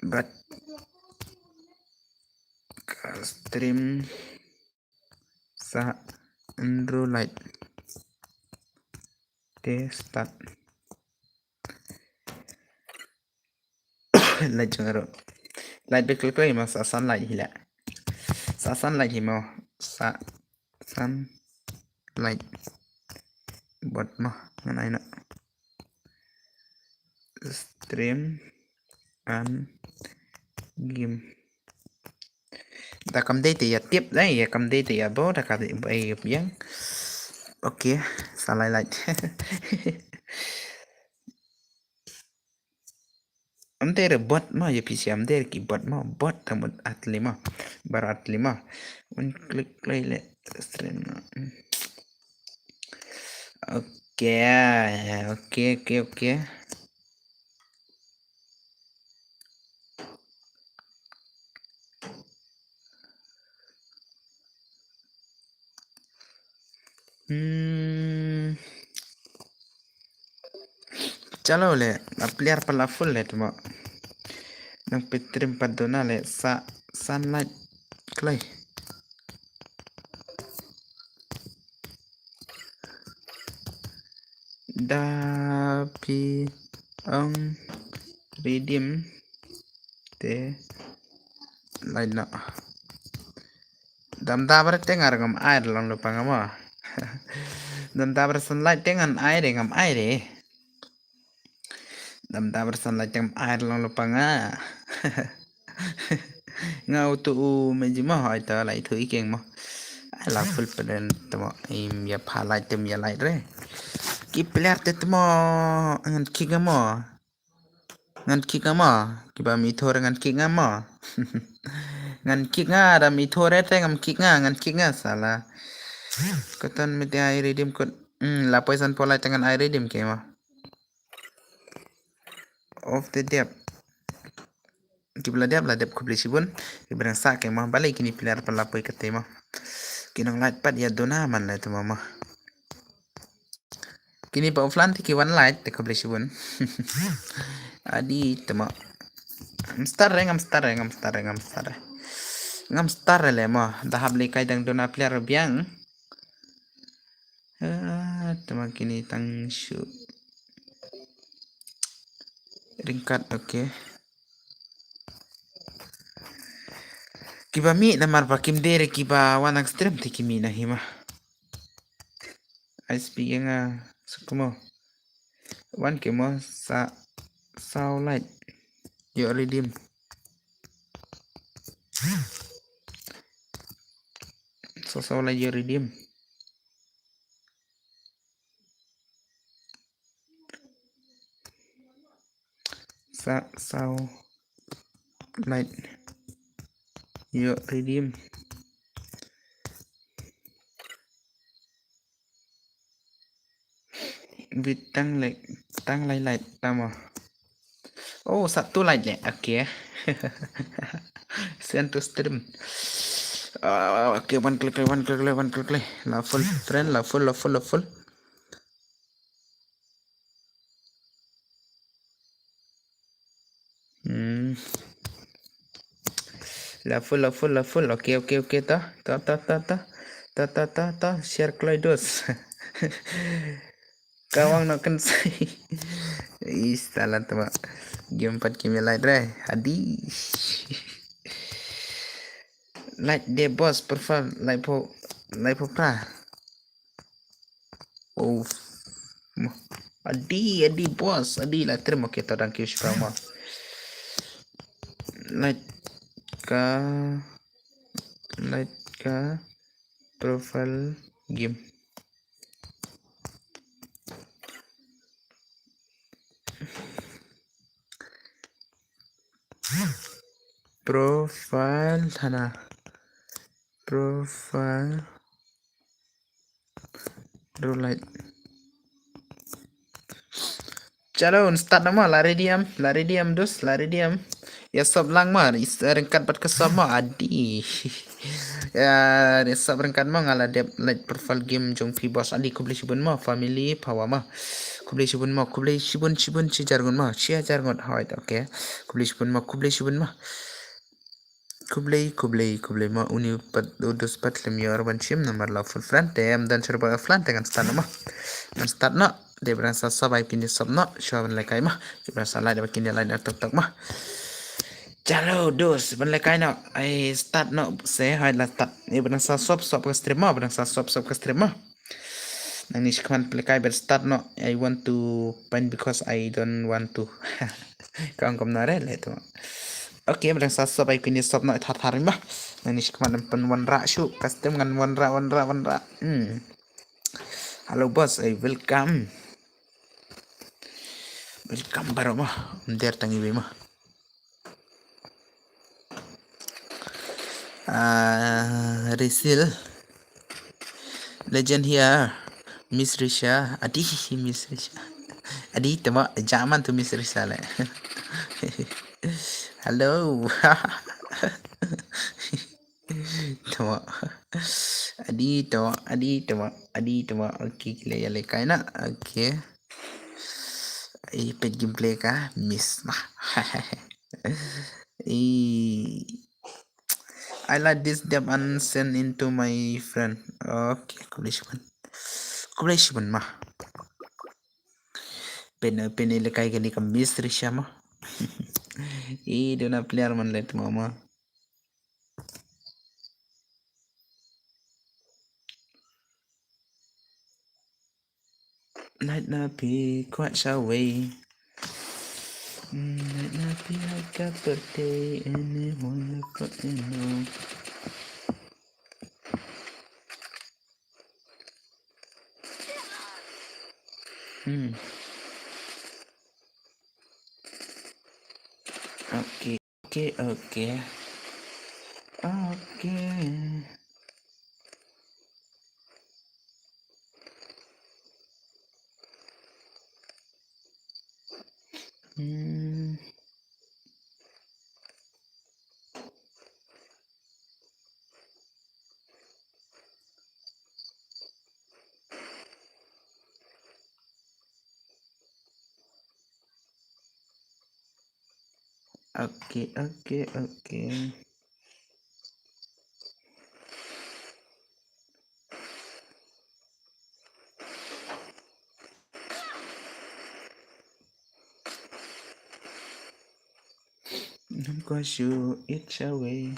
But ka stream sa Android te start. Light jong aro. Light bek klek klek ma sa sunlight hi la. Sa sunlight hi mo. Sa sunlight. Bot mo. Ngan ai na. Stream. An game. Da kam dei te ïa tip dei, ïa kam dei te ïa bo, da ka dei bai biang. Okay, sa lai lai. Am dei re bot ma, ïa phi sia am dei re ki bot ma, bot tam atli ma. Bar atli ma. Un klik play le stream na. Okay, okay, okay, okay. Hmm. Chalo le, a player pala full le tmo. Nang pitrim padona le sa sunlight klai. Da phi ong redeem te lai na. Dam da bar te ngar ngam ai long lu panga mo. Dam da bar sunlight te ngan ai re ngam ai re. Dam da bar sunlight te ngam ai long lu panga. Nga utu u meji mo hoi ta lai thu ikeng mo. Ai la full peden tmo im ya pha light tem ya light re. Ki player te tmo ngan kick mo. Ngan kick nga ma. Kiba mi thor ngan kick nga ma. Ngan kick nga da mi thor te ngam kick nga ngan kick nga sala. Koton mi te ai redeem kot. Hmm, la poison pola te ngan ai redeem ke ma. Of the dep. Kiba la dep la dep khublei shibun. Kiba nang sa ke ma balai kini player pala poi kate ma. Kinong light pat ya dona man la te ma ma. Kini ba offline te ki wan light te khublei shibun. Adi tama. Ngam star re, ngam star re, ngam star re, ngam star re. Ngam star re le mo. Da hap le kai dang dona player biang. Ah, tama kini tang shu. Ringkat, okay. Kiba mi namar ba kim dere kiba wan nang stream te kimi na hima. I speak nga sukmo. Wan ke mo sa sau light. Yo redeem. So sau light yo redeem. Sa sau light. Yo redeem. Bit tang lai tang lai lai tama. Oh, satu lai le. Okay. Send to stream. Ah, okay, one click, one click, one click. La full friend, la full, la full, la full. Hmm. La full, la full, la full. Okay, okay, okay. Ta, ta, ta, ta, ta. Ta, ta, ta, ta. Share kloi dos. Kawang no kan sai. Is talan tama. Game pat kimi light re. Adi. Light de boss profile light po light po pra. Oh. Adi, adi boss, adi la terima kita dan kius pra ma. Light ka light ka profile game. Profile hana. Profile. Roulette. Chalo, un start nama, la ready am, la ready am dos, la ready am. Ya sop lang ma, is ringkat bat ka sop ma, adi. Ya, ya sop ringkat ma, nga la dep light profile game jong phi boss, adi khublei shibun ma, family power ma. Khublei shibun ma, khublei shibun shibun shi jargon ma, shi jargon hoi, okay. Khublei shibun ma, khublei shibun ma. Khublei, khublei, khublei ma uni pat udus pat lem yor ban shim namar la full friend te am dan shirba friend te ngan start no ma. Ngan start no. De bran sa sabai kini sop no. Shwa ban lekai ma. Ki bran sa lai de kini lai na tok tok ma. Chalo dos ban lekai no. Ai start no se hai la start. Ni bran sa sop sop ka stream ma. Bran sa sop sop ka stream ma. Nangni shikman plekai ber start no. I want to pen because I don't want to. Ka ong kumno re le tu. Okay, bang sa sop ai kini sop no thar thar ma. Nangni shikman pen wanrah shu. Custom ngan wanrah, wanrah, wanrah. Hmm. Hello boss, I welcome. Welcome baroh ma. Ym der tang iwei ma. Ah, Risil. Legend here. Miss Risha. Adi, Miss Risha. Adi, tama, jaman tu Miss Risha le. Hello. Tama. Adi, tama, adi, tama, adi, tama. Okay, kila ya le kaina. Okay. Eh, pet gameplay ka miss ma. Eh, I like this dep and send into my friend. Okay, khublei shibun. Khublei shibun ma. Pen pen ile kai kani ka miss Risha ma. Eh, dona player man let mama. Night na pi kwat sha wei. Night na pi hai ka birthday ene mo na ko eno. Hmm. Okay. Okay, okay. Okay. Hmm. Okay, okay, okay. Ngam kwah shu it sha wei.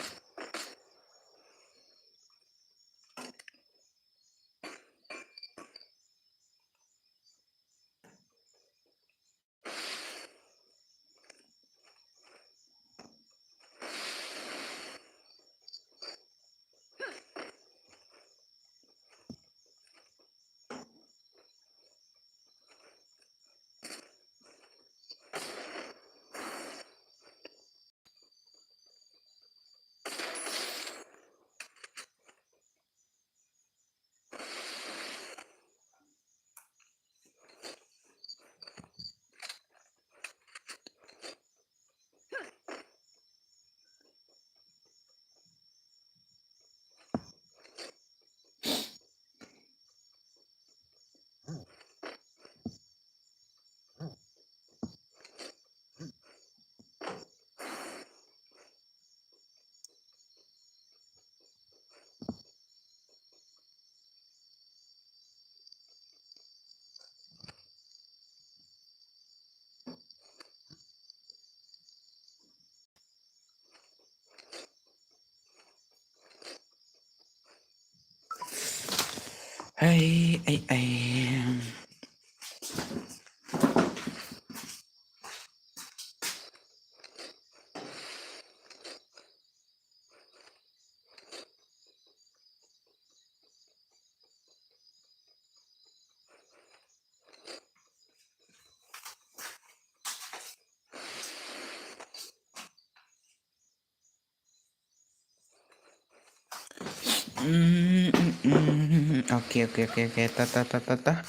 Ai, ai, ai. Mm, mm, mm. Okay, okay, okay, okay. Ta, ta, ta, ta, ta.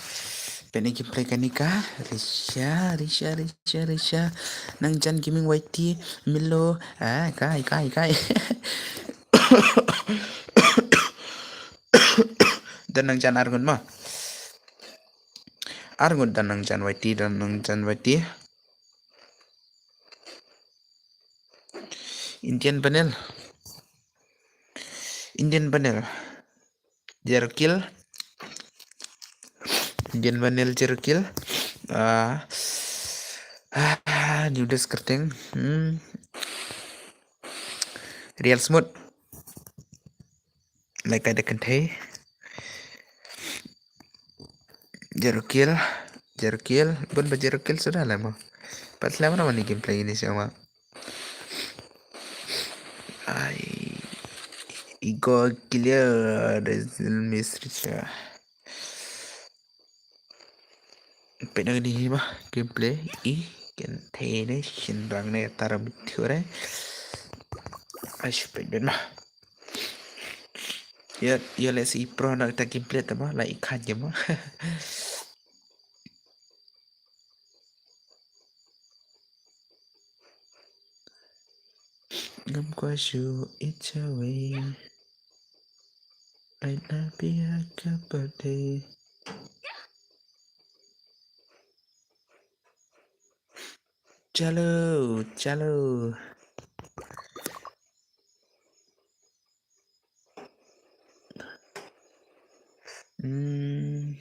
Pynlong gameplay kane ka. Risha, Risha, Risha, Risha. Nangjan Gaming Y T, Milo. Ah, kai, kai, kai. Don Nangjan arngut mo. Arngut Don Nangjan Y T, Don Nangjan Y T. Indian Banel. Indian Banel. Jerkil. Indian Banel Jerkil. Ah, ah, New Deskerteng. Hmm. Real Smooth. Like ada kentai. Zero kill, zero kill, bun ba zero kill suda leh mo. Pat leh mana mani gameplay ini sama. Ai, igo clear, Resident Mystery cha. Pynang ni ma gameplay i kan thene shin rang ne taram thiore. Ash pynang ma. Ya, ya let's see pro na ta gameplay ta ma, la i khan ya ma. Ngam kwa shu icha wei. Ai na pia ka pade. Chalo, chalo. Hmm.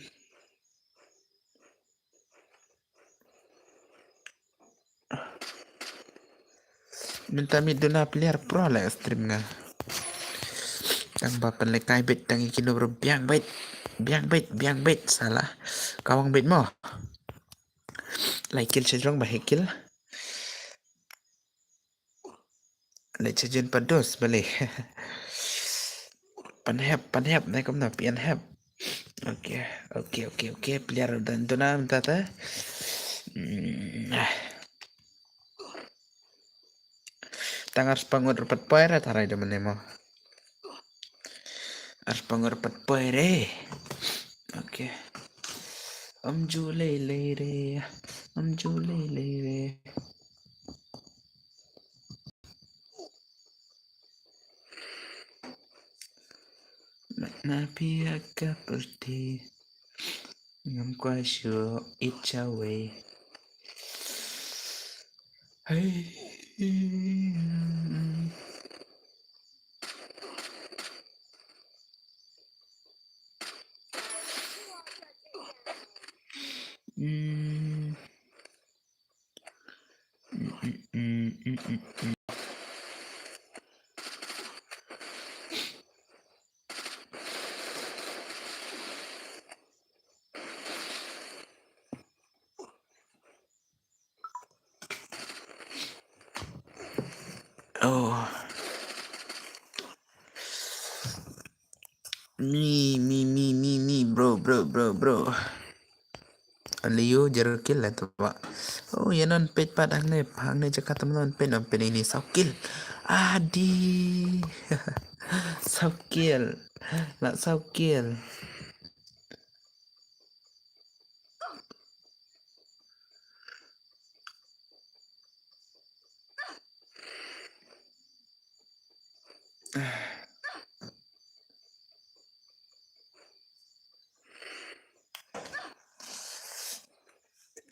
Mynta mi duna player pro la stream nga. Tang ba pynlekai bit tang i kino bro biang bit. Biang bit, biang bit salah. Kawang bit mo. Lai kill sejrong ba he kill. Lai chajun pados bale. Panhep, panhep nai kumna pian hep. Okay, okay, okay, okay. Player dan duna mynta ta. Hmm, ah. Tang ar spangot rupat poire tarai de menemo. Ar spangot rupat poire. Okay. Om ju lei lei re. Om ju lei lei re. Na pia ka pyrti. Ngam kwa shu icha wei. Hey. Mm. Mm, mm, mm, mm, mm, mm. Oh. Me, me, me, me, me, bro, bro, bro, bro. Only you, zero kill la tu ba. Oh, ïa non peit pat hangne, hangne jaka tam non peit, non peit ini saw kill. Adi. Saw kill. La saw kill.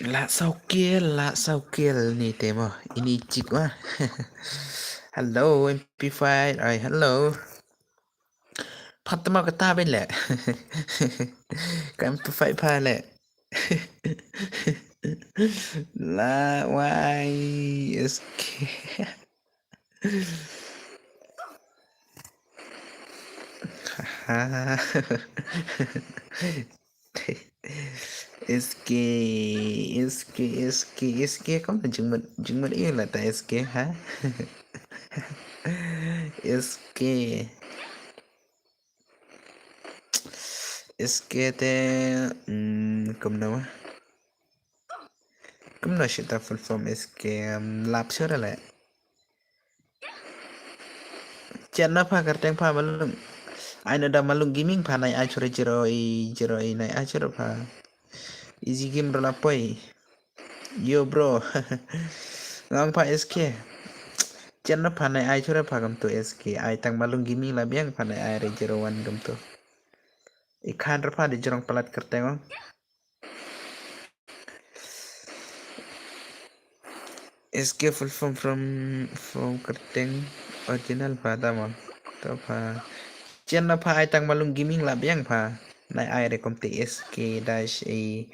La saw kill, la saw kill ni te mo. Ini chik wa. Hello, M P five. Ai, hello. Phat ma kata ben le. Ka M P five pha le. La wai S K. S K, S K, S K, S K, kam na jingmut, jingmut ïa la ta S K, ha? S K. S K te, mm, kumno ma? Kumno shi ta full form S K, mm, lap sure le. Channel pha kyrteng pha Malung. Ai na da Malung Gaming pha nai ai sure zero i, zero i nai ai sure pha. Easy game ro la poi. Yo bro. Ngang pha S K. Channel pha nai ai sure pha kam tu S K. Ai tang Malung Gaming la biang pha nai ai re zero one kam tu. I khan re pha de jrong palat kyrteng ong. S K full form from, from kyrteng original pha ta mo. To pha. Channel pha ai tang Malung Gaming la biang pha. Nai ai re kom te S K dash a,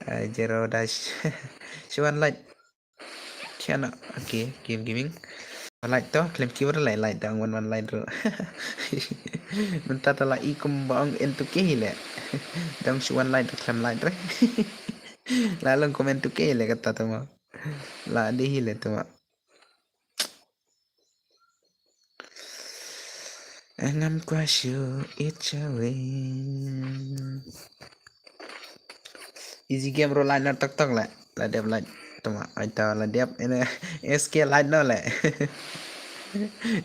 uh, zero dash. Shuan light. Channel. Okay, Game Gaming. Like to, khlem ki wan like, like dang wan wan like ruh. Mynta ta la i kum ba ong N two K hi leh. Dang shu wan like ruh khlem like ruh. La long kum N two K hi leh kata tu ma. La dei hi leh tu ma. Ngam kwah shu it sha wei. Easy game ruh like noh tok tok leh. La dep like. Tuma, ai ta la dep. Ene S K like noh leh.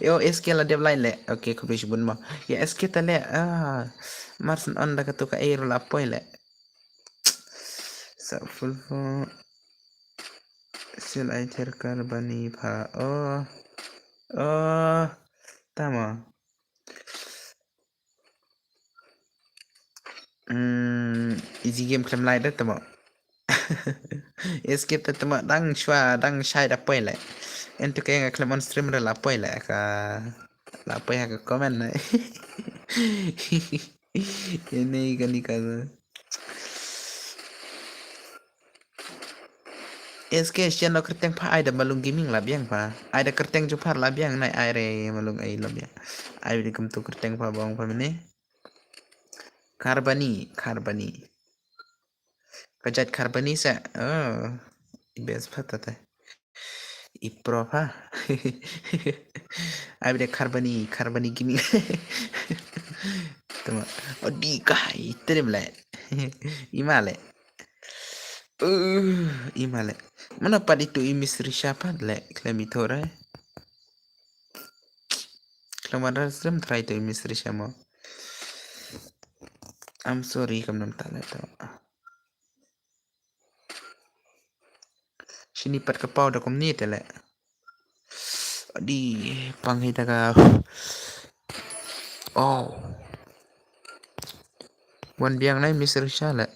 Yo, S K la dep like leh. Okay, khublei shibun mo. Ya S K ta leh. Ah, Marson on da katu ka ei ruh la poi leh. Sa full fo. Sil ai ther kar bani pha. Oh. Oh. Tama. Hmm, easy game khlem lai da tama. S K ta tama dang shwa dang shai da poi leh. N two K nga khlem on stream ruh la poi leh ka la poi ha ka comment ne. Ini kani ka. S K shen no kyrteng pha ai da Malung Gaming la biang pha. Ai da kyrteng jong pha la biang nai ai re Malung ai la biang. Ai de kum tu kyrteng pha bong pha mene. Karbani, Karbani. Ka jait Karbani sa. Oh, i best pha ta te. I pro pha. Ai de Karbani, Karbani Gaming. Tama. Odi kai, trim le. I ma le. Uh, i ma le. Mana pat itu i Miss Risha pat le, khlem i thore. Khlem ada stream try itu i Miss Risha mo. I'm sorry, kam nam ta le to. Shini pat ka pau da kum ni te le. Di pang hi ta ka. Oh. Wan biang nai Miss Risha le.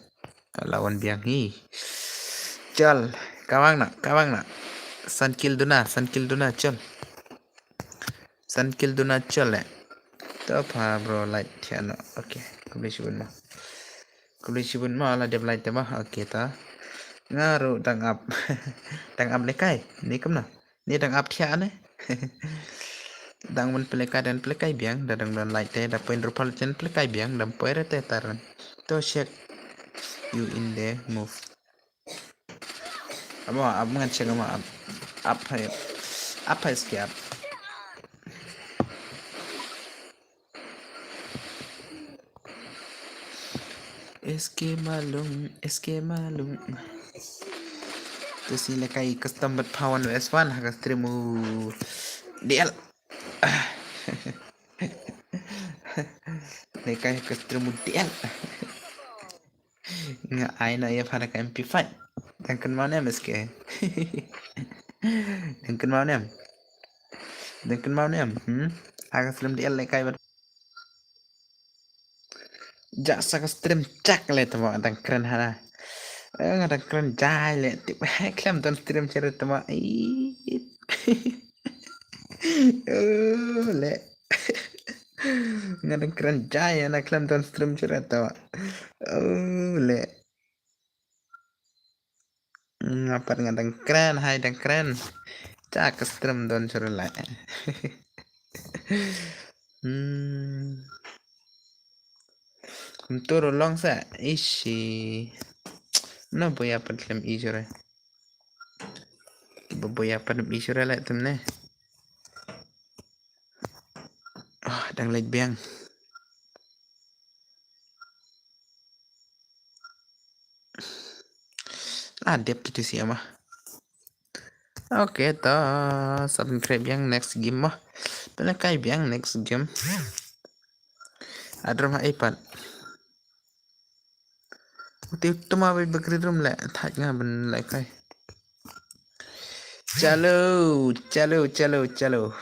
La wan biang hi. Chal, kawang na, kawang na. San kill duna, san kill duna, chal. San kill duna, chal le. To pha bro, like thiah no. Okay, khublei shibun ma. Khublei shibun ma, la dep like te ma. Okay ta. Nga ruh dang ap. Dang ap lekai. Ni kum na. Ni dang ap thiah ne. Dang wan pelekai dan pelekai biang, da dang don like te, da point ruh pal chen pelekai biang, dang poi re te taran. To check you in the move. Amo, ap ngan check amo, ap. Ap hai. Ap hai ski ap. S K Malung, S K Malung. Tu si lekai custom bad pha wan S one ha ka stream u D L. Lekai ha ka stream u D L. Nga ai na ya pha da ka M P five. Dang kynmaw ne em S K. Dang kynmaw ne em. Dang kynmaw ne em. Hmm. Ha ka stream D L lekai bad. Ja sa ka stream chak le tama dang kren hana. Eh, nga dang kren jai le tip khlem don stream chere tama. Ih. Oh, le. Nga dang kren jai hana khlem don stream chere tama. Oh, le. Nga pat nga dang kren, hai dang kren. Chak ka stream don churlai. Hmm. Kum tur long sa ishi. No boya pat lem i chura. Ba boya pat lem i chura le tum ne. Ah, dang lek biang. La dep tu si ama. Okay, ta sabin kre biang next game ma. Pynlehkai biang next game. Adrom ha iPad. Uti utama bai bakri drum le thaj nga ban lehkai. Chalo, chalo, chalo, chalo.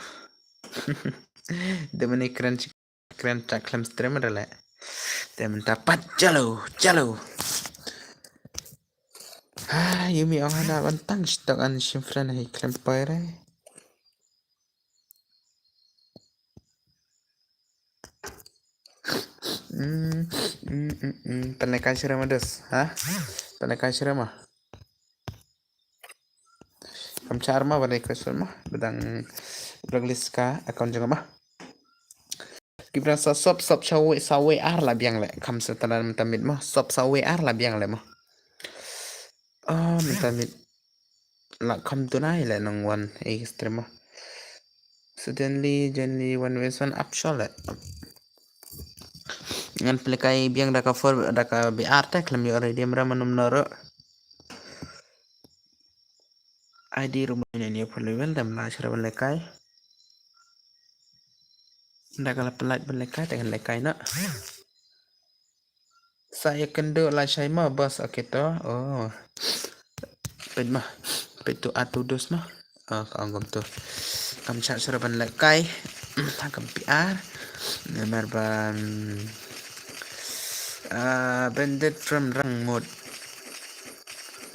Demani kren kren chak khlem stream re le. Te mynta pat chalo, chalo. Ha, Yumi ong hana ban tang stok an shim friend hi khlem poi re. Mm, mm, mm, mm. Pynlehkai shuh re ma dos, ha? Pynlehkai shuh re ma. Kam char ma ba dei question ma ba dang blacklist ka account jong ma. Ki briew sa sop sop sa wei sa wei ar la biang le kam sa talan mynta miet ma sop sa wei ar la biang le ma. Ah, mynta miet la kam tunai le nang wan ei stream ma. Suddenly, suddenly one way one up shole. Ngan pynlehkai biang da ka for da ka B R te khlem ïoh redeem ra manum noro. I D ruh mynne ïa pynlehkai wel dam la sra ban lehkai. Da ka la pynlait ban lehkai te ngan lehkai na. Sa ïa kynduh la shai ma bas ake to. Oh. Peit ma. Peit tu atu dus ma. Oh, ka ong kumtu. Kam chah sra ban lehkai. Ha kam P R. Namar ban ah, bandit from Rangmut.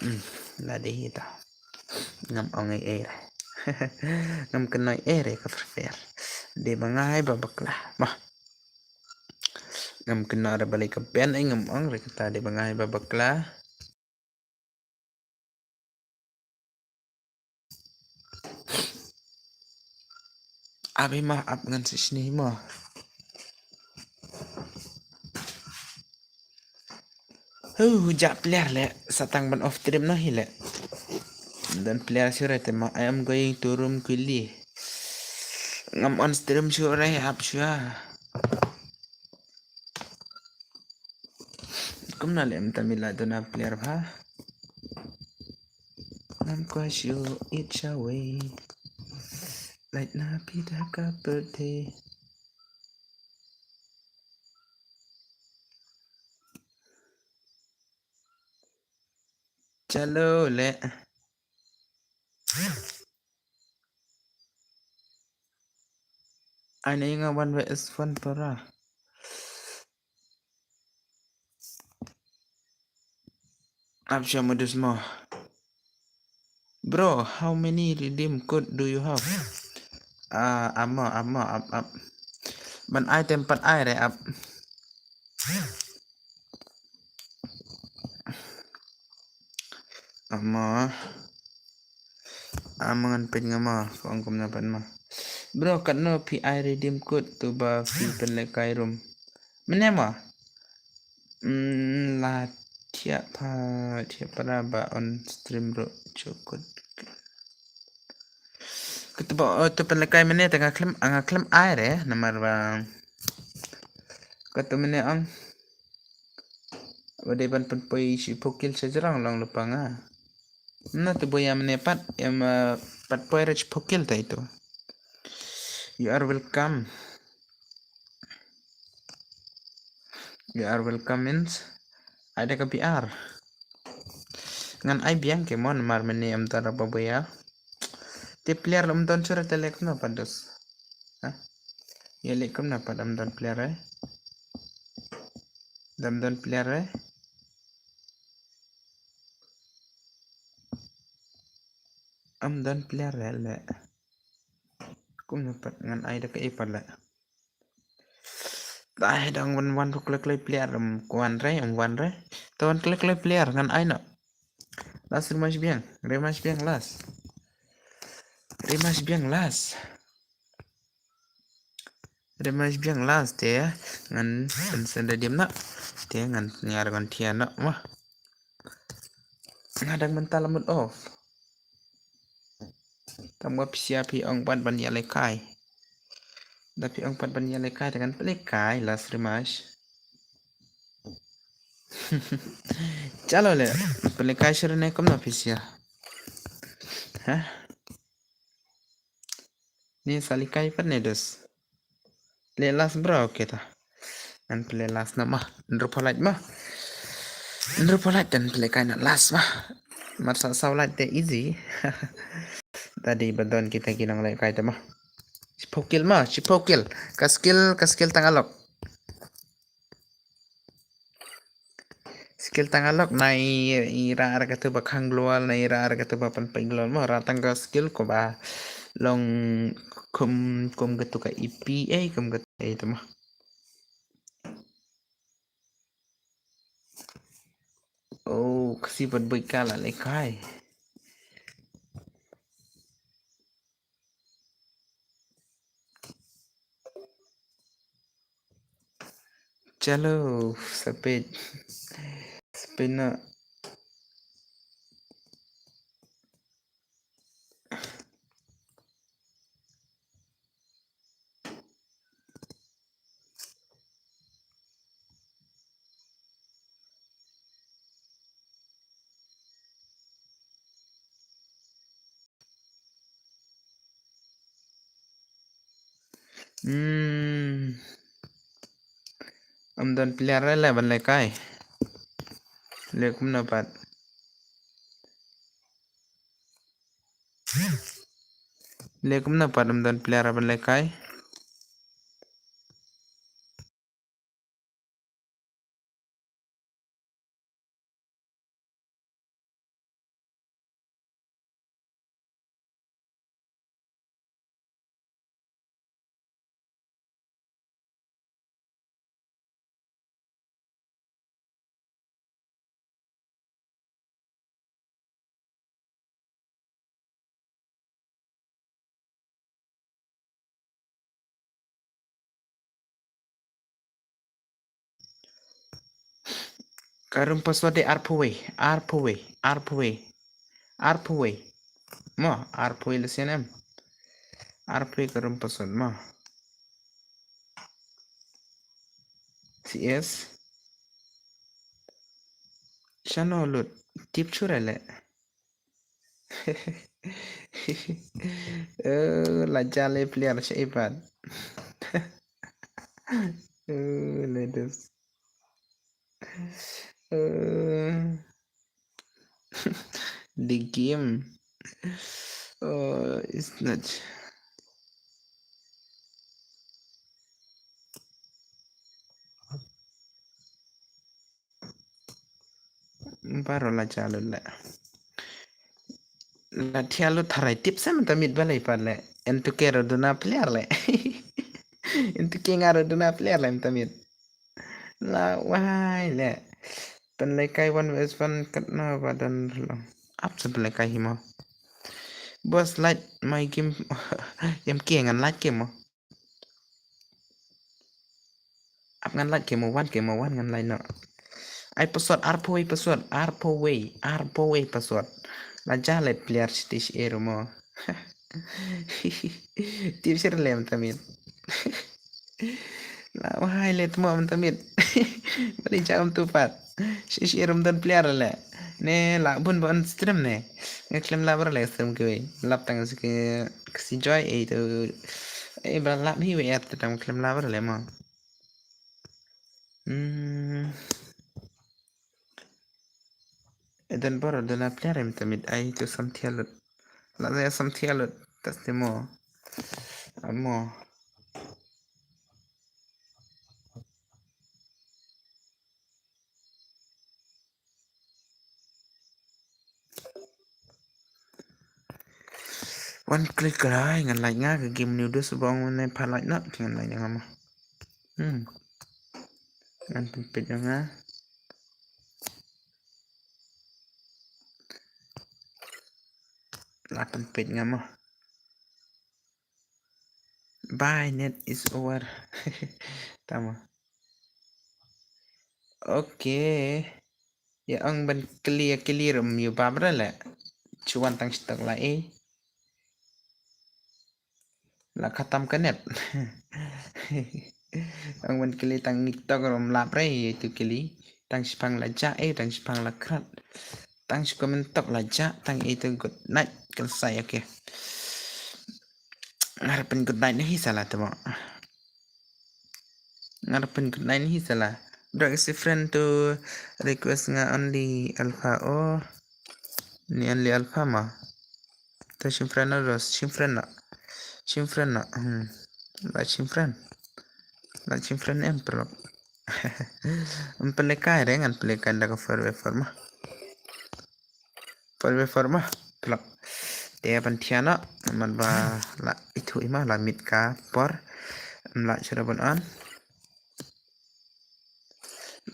Hmm, la dei hi ta. Ngam ong ei ei re. Ngam kynnoh ei re ka prefer. Dei ba ngai ba bakla. Ma. Ngam kynnoh re balei ka ben ei ngam ong re kata dei ba ngai ba bakla. Abi ma ap ngan sisni ma. Hu ja player le satang ban off stream no hi le. Don player sure te ma I am going to room quickly. Ngam on stream sure ap sure. Kumna le em tamila dona player bha. Ngam kwa shu it sha wei. Like na pita ka birthday. Chalo le. Ani nga wan we is fun para. Ap sha modus mo. Bro, how many redeem code do you have? Ah, amo, amo, ap, ap. Ban ai tem pat ai re ap. Amo. Amo ngan pyn ngama kong kumna pat ma. Bro, katno phi ai redeem code tu ba phi pynlehkai room. Mene ma? Mm, la thiah pha thiah para ba on stream ro chukut. Katu ba, oh, tu pynlehkai mene te nga khlem, nga khlem ai re namar ba katu mene ong. Ba dei ban pynpoi shi pokil sha jrong long lypa nga. Na tu boya mene pat em, eh, pat poi re shi pokil ta itu. You are welcome. You are welcome means ai da ka B R. Ngan ai biang ke mon mar mene em tara ba boya. Te player lum don sure te lek no padus. Ha? Ya lek kum na padam don player eh. Dam don player eh. Am don player eh le. Kum na pat ngan ai da ka e pat le. Dai dang wan wan tu klik klik player um wan re um wan re. Tu wan klik klik player ngan ai no. Last rematch biang, rematch biang last. Rematch biang last. Rematch biang last te ngan send da dim na. Te ngan nyar ngan thian na ma. Nga dang mental mood off. Tam wa pisia phi ong pat ban ya lekai. Da phi ong pat ban ya lekai dengan pelekai last rematch. Chalo le pelekai sure ne kom na pisia. Ha? Ni salikai pat ne dus. Play last bro kita. An play last na ma. Nrupalait ma. Nrupalait dan play kai na last ma. Mar sa saw lait te easy. Tadi badon kita kinang lait kai te ma. Chipokil ma, chipokil. Ka skill, ka skill tang alok. Skill tang alok na i, i ra ar katu ba khang global na i ra ar katu ba pan pai global ma ra tang ka skill ko ba long kum kum katu ka E P A kum katu ai tu ma. Oh, kasi pat bui kala lekai. Chalo, sa peit. Sa peit noh. Hmm. Ym don player re leh ban lehkai. Leh kumno pat. Leh kumno pat ym don player re ban lehkai. Ka room password de arphew wei, arphew wei, arphew wei, arphew wei. Mo, arphew wei lehse em. Arphew wei ka room password mo. C S. Shano lut, tip shuh re leh. Eh, la jia le player sha ipat. Eh, ladies. Eh. The game. Oh, it's not. Baroh la jia lut leh. La thiah lut tharai tip sa mynta miet balei pat leh. Entuke ruh duna player leh. Entuke nga ruh duna player leh mynta miet. La wahai leh. Pynlehkai one versus one katno ba don long. Ap sa pynlehkai hi mo. Boss, light my game. Em ke ngan light ke mo. Ap ngan light ke mo, wan ke mo, wan ngan light noh. Ai password, arphew wei password, arphew wei, arphew wei password. La jia le player stage ero mo. Tip sir lem tamit. La wahai le tmo mynta miet. Bali jam tu pat. Shi shi rum don player le. Ne la bun ba on stream ne. Nga klem labar le stream ke wei. Lap tang si ke si joy e tu. E ba lap hi wei at tang klem labar le mo. Hmm. Eden bor dona player em tamit ai tu samthialut. La ya samthialut. Tas temo. Amo. One click rai ngan like nga ka game new dus bong ne pha like not ngan like nga ma. Hmm. Ngan pynpit nga. La pynpit nga ma. Bye, net is over. Tama. Okay. Ya ang ban clear clear um yu babra le. Chuan tang stok la e. La khatam ka net. Ang ban kili tang ngitok rom lap re tu kili. Tang shipang la ja e, tang shipang la krat. Tang shi comment tok la ja, tang itu good night. Kelsai, okay. Ngarapin good night ni hi sala tu mo. Ngarapin good night ni hi sala. Bro, is a friend to request nga only alpha o. Ni only alpha ma. To shim friend na dos, shim friend na. Shim friend na. Hmm. La shim friend. La shim friend em perlok. Em pelekai re ngan pelekai da ka forever ma. Forever ma. Perlok. Te ban thiana. Mat ba la itu ima la mit ka por. Em la chura bon an.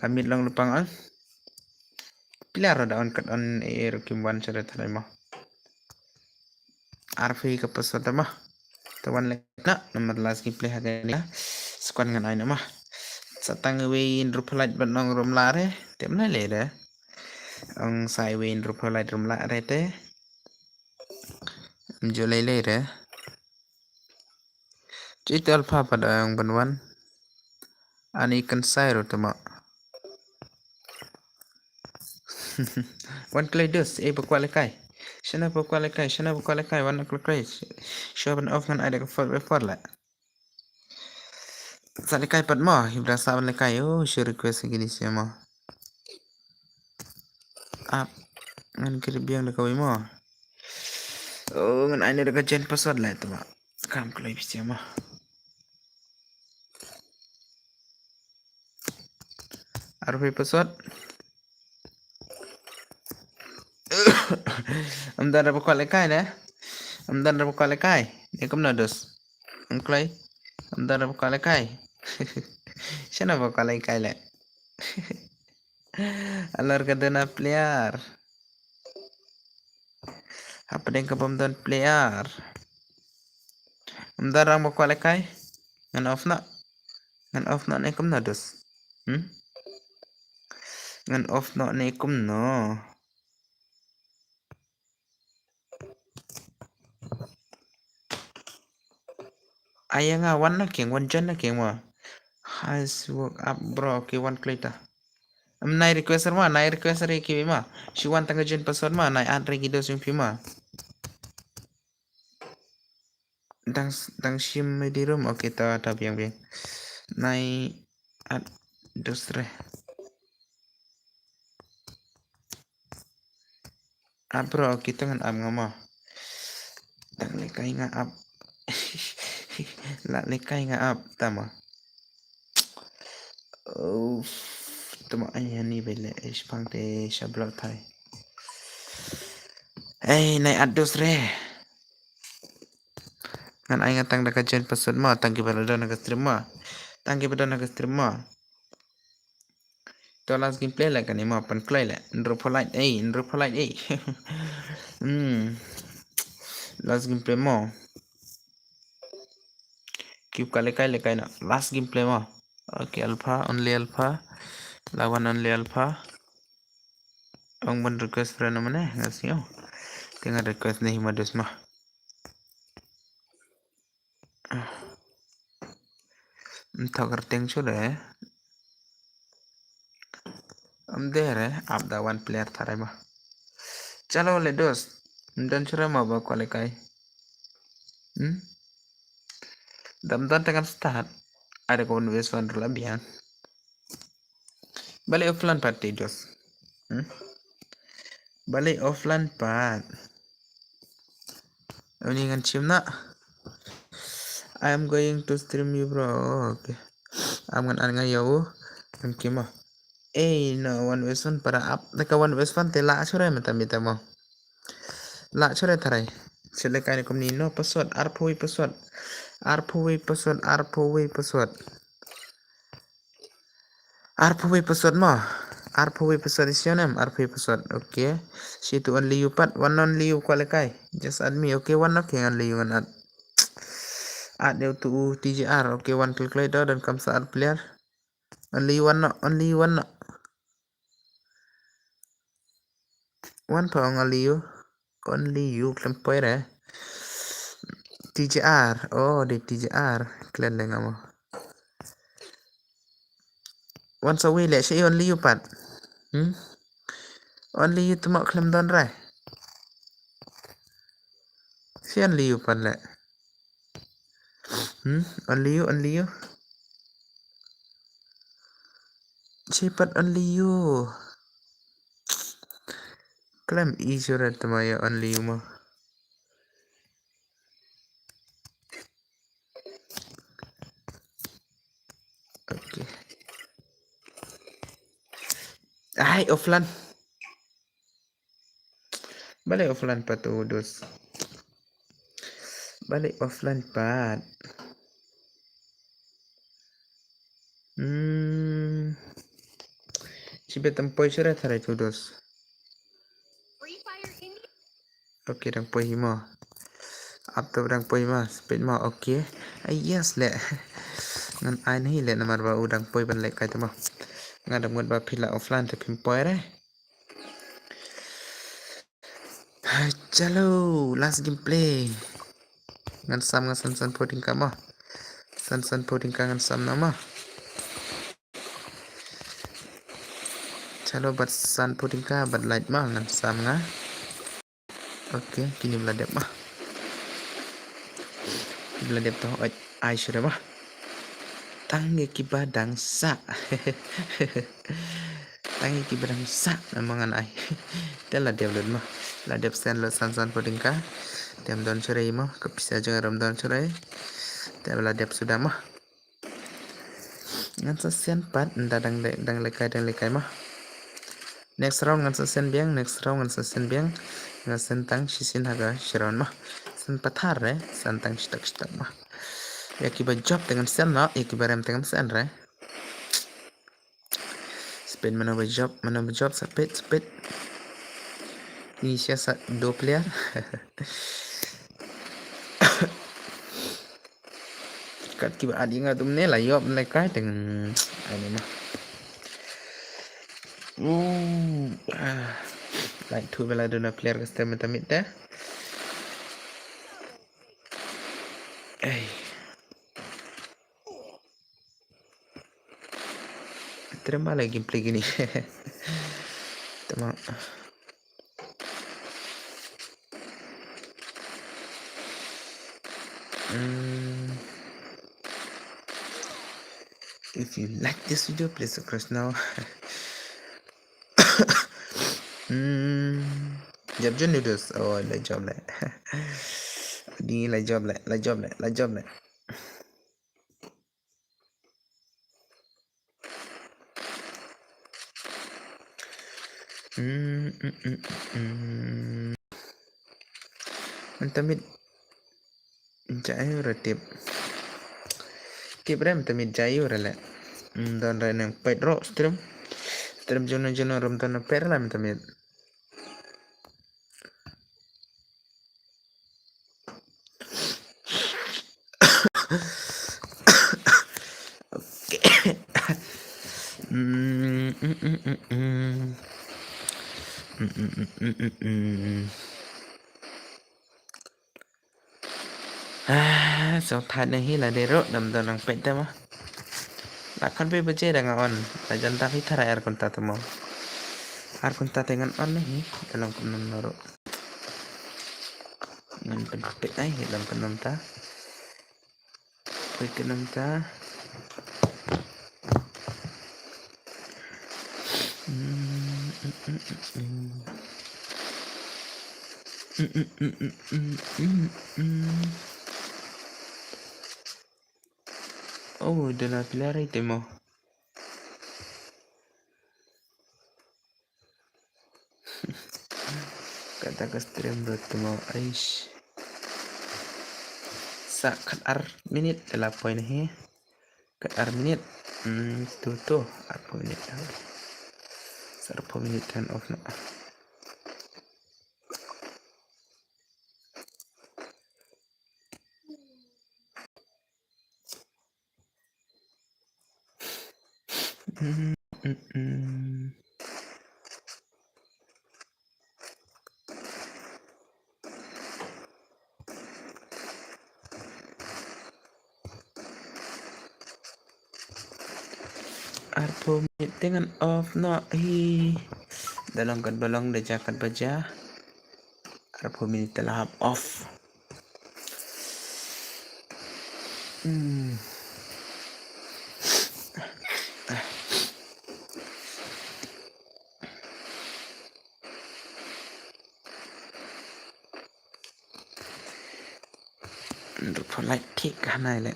La mit long lupang an. Pila ro da on kat on e ro kim wan chara tharai ma. Arfi ka paswata ma. Ta wan lek na namar last gameplay ha kani. Squad ngan ai na ma. Sa tang iwei in ruh phalait ban ong rum lah re. Te mna le re. Ong sa iwei in ruh phalait rum lah re te. Em ju lei lei re. Chi te alpha pat ong ban wan. Ani kan sai ru tama. Wan klei dus, eh, ba kwah lekai. Shana ba kwah lekai, shana ba kwah lekai, wan klei klei. Shu ban off ngan ai da ka four by four la. Sa lekai pat mo, ibra sa ban lekai. Oh, shu request gini sia mo. Ap, ngan kiri biang da kawei mo. Oh, ngan ai ne da ka jen password la tu mo. Kam klei sia mo. Arphew password. Am don re ba kwah lekai ne? Am don re ba kwah lekai. Ne kumno dus. Ang klei. Am don re ba kwah lekai. Shana ba kwah lekai le. Alor ka don a player. Hapdeng ka bym don player. Am don re ba kwah lekai. Ngan off noh. Ngan off noh ne kumno dus. Hmm? Ngan off noh ne kumno. Aya nga wan na keng, wan jan na keng mo. Has woke up bro, okay, wan klei ta. Am nai request mo, nai request re ki mo. Shu wan tang ka jen password mo, nai add re ki dos yung phi mo. Dang, dang shim me di room, okay, ta, ta biang biang. Nai add dos re. Ap bro, kita ngan ap nga mo. Dang lekai nga ap. La lekai nga ap, tama. Oh, tama ai ani bele, eh, shpang te sha block thai. Eh, nai add dos re. Ngan ai nga tang da ka jen password mo, tang ki ba la don ha ka stream mo. Tang ki ba don ha ka stream mo. To last gameplay le kane mo, pan kloi le. Nru polite, eh, nru polite, eh. Hmm. Last gameplay mo. Keep ka lekai lekai na. Last gameplay mo. Okay, alpha, only alpha. Lawan only alpha. Ong ban request friend mane, nga sio. Tenga request ne hima dus ma. Mthok rteng sure. Am dere, ap da wan player tharai ma. Chalo le dos. Mdan sure ma ba kwah lekai. Hmm? Dam dan tengan start. Ada ko wan wes wan rula biang. Balik offline pat te dos. Hmm? Balik offline pat. Ini ngan chim na. I am going to stream you, bro. Okay. Am ngan an nga yo. Ngan kima. Eh, no, wan wes wan para ap. Daka wan wes wan te la sure mata mita mo. La sure tharai. Sile kai ni kumni no password. Arphew password. Arphew password. Arphew password. Arphew password mo. Arphew password is your name. Arphew password. Okay. Shi tu only you pat. One only you kwah lekai. Just add me. Okay, one okay only you ngan add. Add you tu T J R. Okay, one click later dan kam sa add player. Only you one no. Only you one no. Wan pa ong only you. Only you klem poi re. T J R. Oh, di T J R. Klen le nga mo. Wan sa wi le shi only you pat. Hmm? Only you tmo klem don re. Shi only you pat le. Hmm? Only you, only you. Shi pat only you. Klem i sure tma ya only you mo. Okay. Ai, offline. Balik offline pat tu dos. Balik offline pat. Hmm. Shi bet tam poi sure tharai tu dos. Okay, dang poi hi mo. Ap tu dang poi mo, speed mo, okay. Ah, yes le. Ngan ai na hi leh namar ba u dang poi ban lehkai te mo. Nga dang mut ba phi la offline te phim poi re. Chalo, last gameplay. Ngan sam nga san san phew tyngka mo. San san phew tyngka ngan sam na mo. Chalo, bad san phew tyngka bad light mo ngan sam nga. Ok, kine ba la dep mo. Kine ba la dep to, oi, ai shuh re mo. Tang ïa kiba dang sah. Tang ïa kiba dang sah namar ngan ai. Te la dep lut mo. La dep send lut san san phew tyngka. Te ym don shuh re mo. Ka pisa jong nga ruh ym don shuh re. Te ba la dep suda mo. Ngan sa send pat, nda dang le-, dang lehkai, dang lehkai mo. Next round ngan sa send biang, next round ngan sa send biang. Ngan send tang shisien ha ka shi round mo. Send pathar re, send tang shitak shitak mo. Ïa kiba jop te ngan send mo, ïa kiba rem te ngan send re. Spin mano ba jop, mano ba jop, sa peit, sa peit. Ni sia sa dua player. Kat kiba adi nga tum ne la ïoh lehkai teng. Ani ma. Uh, ah. Like tu bela dona player ka stem tamit te. Eh. Terima lagi gameplay gini. Tama. Hmm. If you like this video, please subscribe now. Hmm. Jab jun noodles. Oh, la job le. Di la job le, la job le, la job le. Hmm, hmm, hmm, hmm. Mynta miet jai ïa u re tip. Tip re mynta miet jai ïa u re le. Hmm, don re nang peit ro stream. Stream jono jono rum don peit re le mynta miet. Okay. Mm, mm, mm, mm, mm. Mm, mm, mm, mm, mm, mm. Ah, so thad na hi la dei ruh, dam don nang peit te mo. La khatwei baje da nga on, la jan tap hi tharai ar kynta te mo. Ar kynta te ngan on na hi, da long kumno ruh. Ngan pynpeit ai hi lam ka namta. Peit ka namta. Oh, da la pilar ai te mo. Kata ka stream ruh te mo, aish. Sa khat ar minit te la poi na hi. Khat ar minit. Hmm, tu tu, arphew minit. Sa arphew minit turn off na. Mm, mm, mm. Arphew minit te ngan off noh hi. Da long katba long, da jia katba jia. Arphew minit te la hap off. Hmm. Ndu pho light thik hangne le.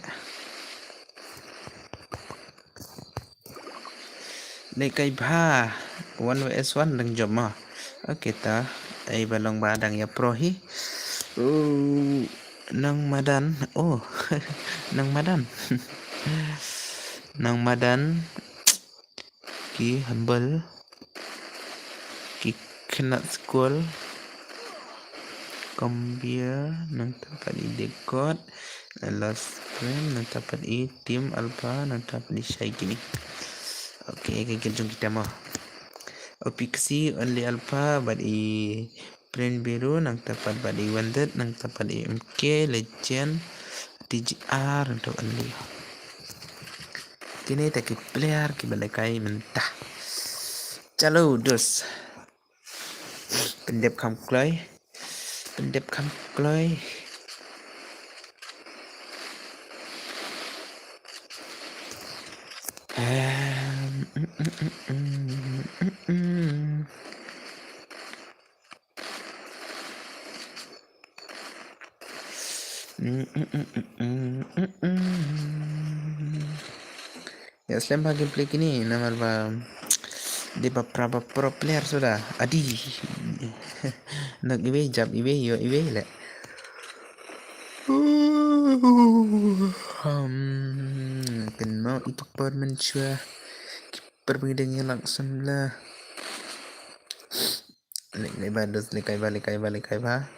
Dei kai bha. One V S one dang jop ma. Okay ta. Ai ba long ba dang ïa pro hi. Uh, nang madan. Oh. Nang madan. Nang madan. Ki humble. Ki khynnah skul. Combia, nangta pat i Dekot, Lost Frame, nangta pat i Team Alpha, nangta pat i Shaikini. Okay, ka kit jong kita mo. O Pixie, Only Alpha, bad i Prince Biru, nangta pat bad i Wended, nangta pat i M K, Legend, T G R, nangta Only. Kine ta ki player kiba lehkai mynta. Chalo, dos. Pyndep kham kloi. Pyndep kham kloi. Em, mm, mm, mm, mm, mm, mm. Ïa slem bha gameplay kine namar ba dei ba pra ba pro player suda. Adi. Nok iwei jab iwei ïoh iwei leh. Hmm, kynmaw i performance shuwa. Ki perpengdeng ïa lak semla. Lehkai ba, dos, lehkai ba, lehkai ba, lehkai ba.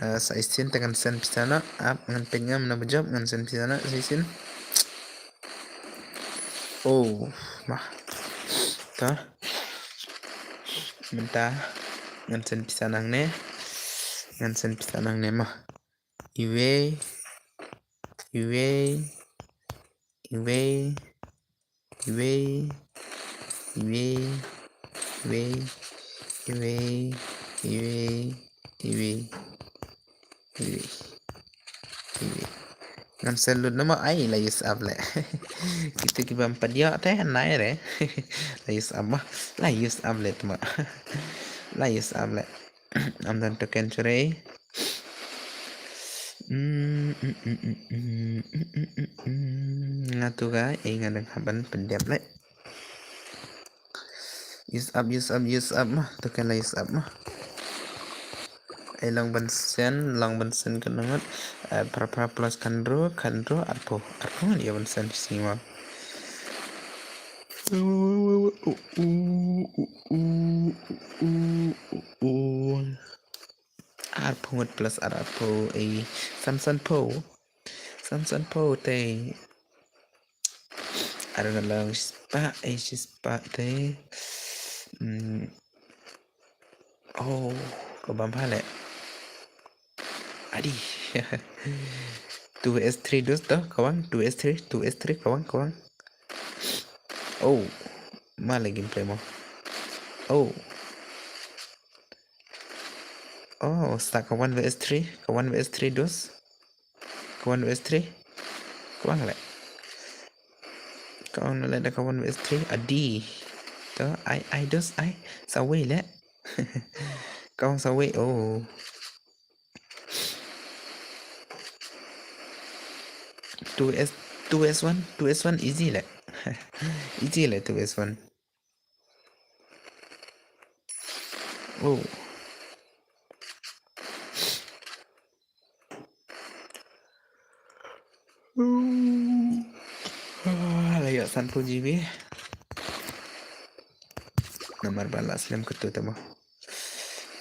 Eh, sa shisien te ngan send pisa noh, ap ngan peit ngam na ba jop ngan send pisa noh, sa shisien. Oh, mah. Ta. Mynta ngan send pisa nangne. Ngan send pisa nangne mah. Iwei. Iwei. Iwei. Iwei, iwei, iwei, iwei, iwei, iwei, iwei, iwei. Ngan send lut namar ai la use up leh. Kita kiba em pat ïoh te nai re. La use up ma. La use up leh tma. La use up leh. Am don token shuh re. Mm, mm, mm, mm. Nga tu ga, eh, nga dang hap ban pyndep leh. Use up, use up, use up ma. Token la use up ma. Eh, long ban send, long ban send ka nongot. Eh, phra phra plus khandro, khandro, arphew. Arphew ngan ïa ban send shisngi ma. Arphew ngut plus ar, arphew, eh, san sanphew. San sanphew te. Ar nga long shispah, eh, shispah te. Hmm. Oh, ka bam bha leh. Adi. Two S three dos to, kawang, two S three, two S three, kawang, kawang. Oh, ma leh gameplay mo. Oh. Oh, sa ka one V S three, ka one V S three dos. Ka one V S three. Kawang leh. Kawang leh da ka one V S three. Adi. To, ai, ai dos, ai. Sa wei leh. Kawang sa wei, oh. Two S, two S one, two S one easy leh. Easy leh two S one. Oh. Ah, la ïoh sanphew G B. Namar ba la slem katu te mo.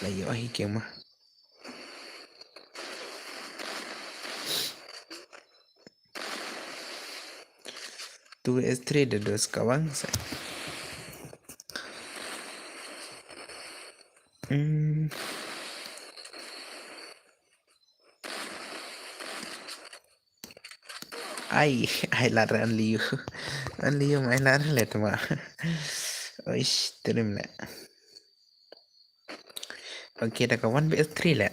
La ïoh hi kieng ma. Two S three da dos kawang sa. Hmm. Ai, ai lad re Only You. Only You, ai lad re leh tma. Oish, trim leh. Okay, da ka one V S three leh.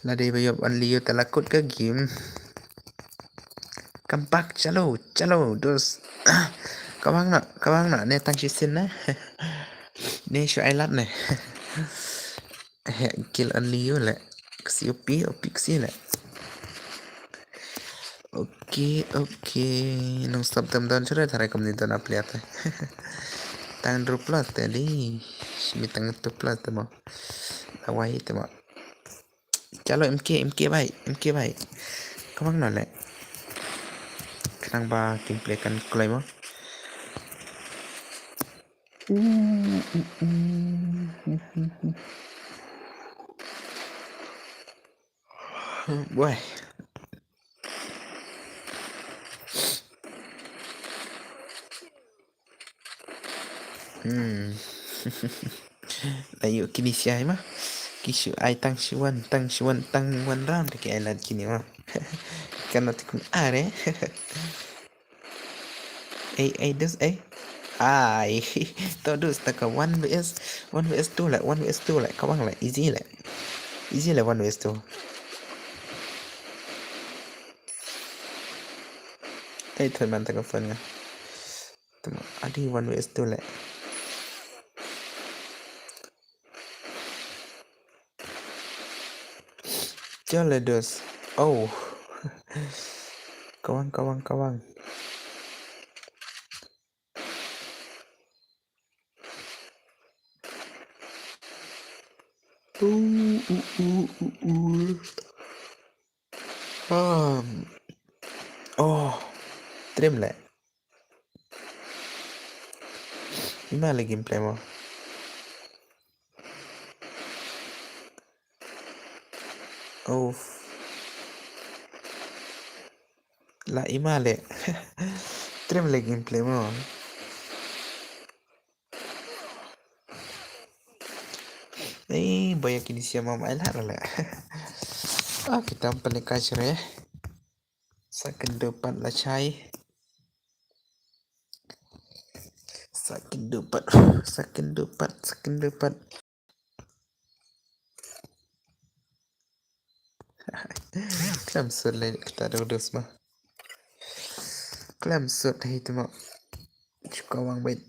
Lada ba ïoh Only You te la kut ka game. Come back, chalo, chalo, dos. Kawang noh, kawang noh, ne tang shisien ne. Ne shu ai lad ne. He, kill Only You leh. Ksi opi, opi ksi leh. Okay, okay. Nong stop tem don chura tharai kamni don upload te. Tang dru plus te di. Shimi tang tu plus te mo. Lawai te mo. Chalo M K, M K bhai, M K bhai. Kawang noh leh. Khnang ba gameplay kan kloi mo. Wai. Hmm. La ïoh kine shi ai ma. Ki shu ai tang shi wan, tang shi wan, tang wan round ki ai lad kine ma. Kan na tikun are. Ei, ei, dus, ei. Ai. To dus ta ka one versus, one versus two la, one versus two la. Ka wang la, easy la. Easy la one versus two. Ei, thoi man ta ka phone nga. Tama, adi one versus two la. Jale dus. Oh. Kawang, kawang, kawang. Uh, uh, uh, uh, uh. Um. Oh. Trim le. Ima le gameplay mo. Uff. La ima le. Trim le gameplay mo. Ei, boya kini siam mam ai la la. Ah, kita pele kachre. Sa kynduh pat la chai. Sa kynduh pat, sa kynduh pat, sa kynduh pat. Khlem sut le kata da dus ma. Khlem sut hi tama. Chuka wang bait.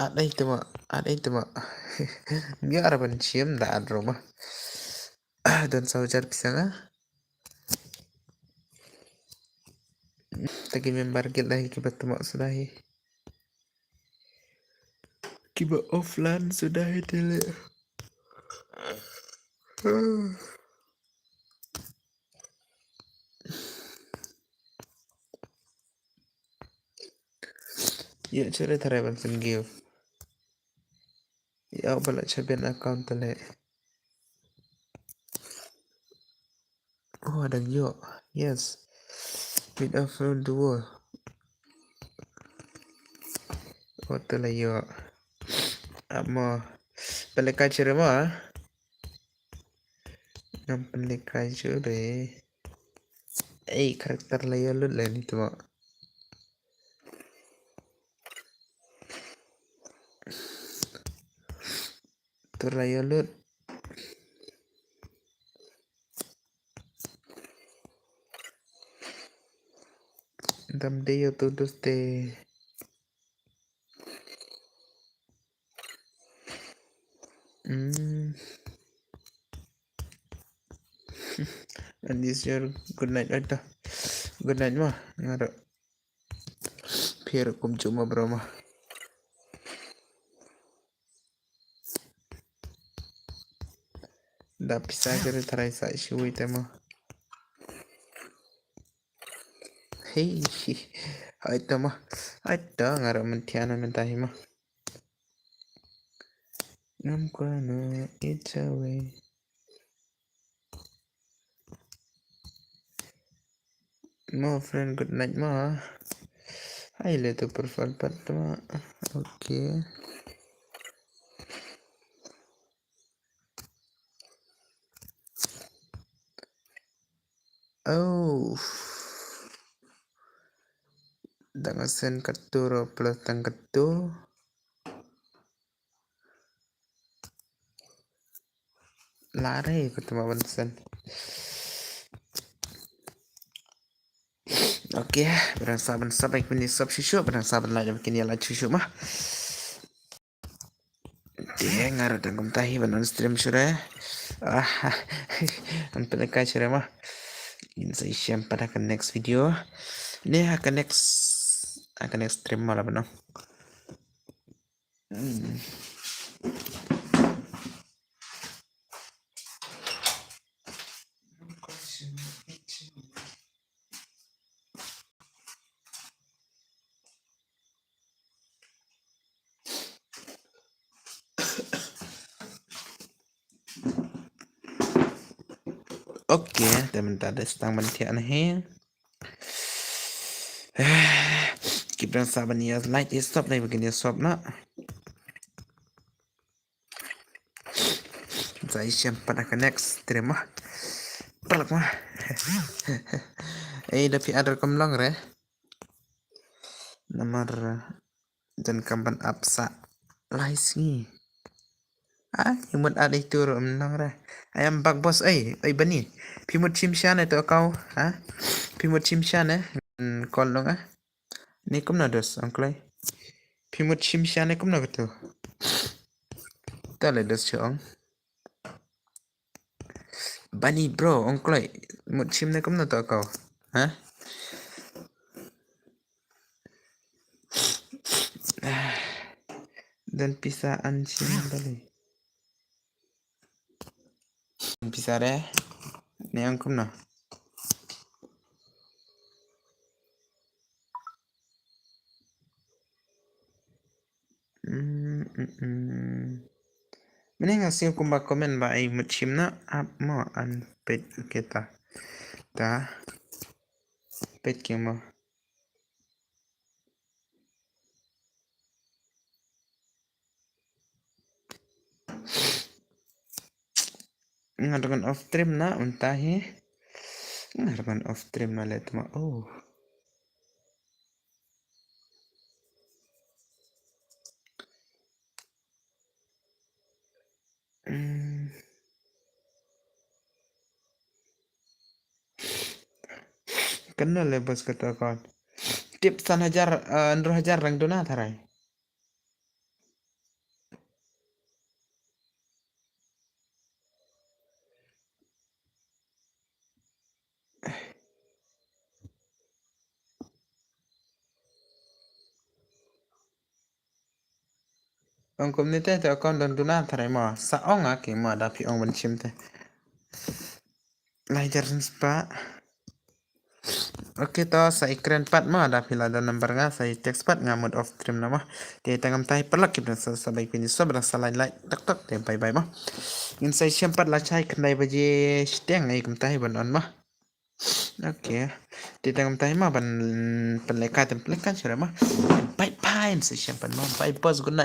At ai tama, at ai tama. Ngi ara ban chiam da at roma. Don sa ujar pisanga. Tagi member gil dahi kiba tama sudahi. Kiba offline sudahi tele. Ïa chere tare ban sen give. Ïa bala chaben account tele. Oh, ada ïoh. Yes. With a full duo. Oh, tu la ïoh. Amo. Pele kachre mo. Ngam pele kachre. Ei, karakter la ïoh lut le ni tu mo. Tur la ïoh lut. Dam de ïoh tu dus te. Hmm. And this your good night, ada. Good night ma, ngaro. Pir kum cuma broma. Da pisa kiri tarai sa shui tema. Hei, hai tema. Hai ta ngara mentiana mentahi ma. Ngam kwana it's away. Mo friend, good night mo. Hai le tu profile pat mo. Okay. Oh. Dang asen katuro plus tang katu. Lare ko tama ban sen. Okay, barang sa ban sub, like, ban sub shuh shuh, barang sa ban like, ban like shuh shuh ma. Te ngaro dang kumta hi ban on stream shuh re. Ah, an pynleka shuh re ma. Ngin sa ïashem pat ha ka next video. Ne ha ka next, ha ka next stream ma la ban on. Hmm. Okay, te mynta da sdang ban thiah na hi. Ki briew sa ban ïa light ïa sop dei ba kin ïa sop na. Sa ïa shem pat ha ka next stream ma. Paralok ma. Ei da phi add rukom long re. Namar Donkam ban ap sa lai sngi. Ah, ïa mut add ïa tu ruh ym long re. Ai ym bak boss, ei, ei Bani. Phi mut shim sha ne to kau, ha? Phi mut shim sha ne? Hmm, call long ah. Ne kumno dos, ong kloi. Phi mut shim sha ne kumno katu. To le dos shu ong. Bani bro, ong kloi. Mut shim ne kumno to kau. Ha? Don pisa an shim bali. Don pisa re. Ne ong kumno. Mm, mm, mm. Mynne nga sngew kumba comment ba ai mut shim na ap mo an peit kita. Ta. Peit ki mo. Nga dang off stream na unta hi. Nga dang off stream na le tma. Oh. Hmm. Kena le bos kata kon. Tip san hajar, eh, hynriew hajar rang duna tharai. Ong kumne te, te account don duna tharai mo. Sa ong a ki mo da phi ong ban shim te. Lai jar spah. Okay to sa i kren pat mo da phi la don number nga sa i text pat nga mut off stream na mo. Te tang ngam tai paralok ki bneng sa sa bai pini so bneng sa lai lai tak tak te bye bye mo. Ngin sa i shem pat la chai khyndai baje shiteng ai kumta hi ban on mo. Okay. Te tang ngam tai mo ban pynleka te pynleka shuwa mo. Bye bye sa i shem pat mo. Bye boss, good night.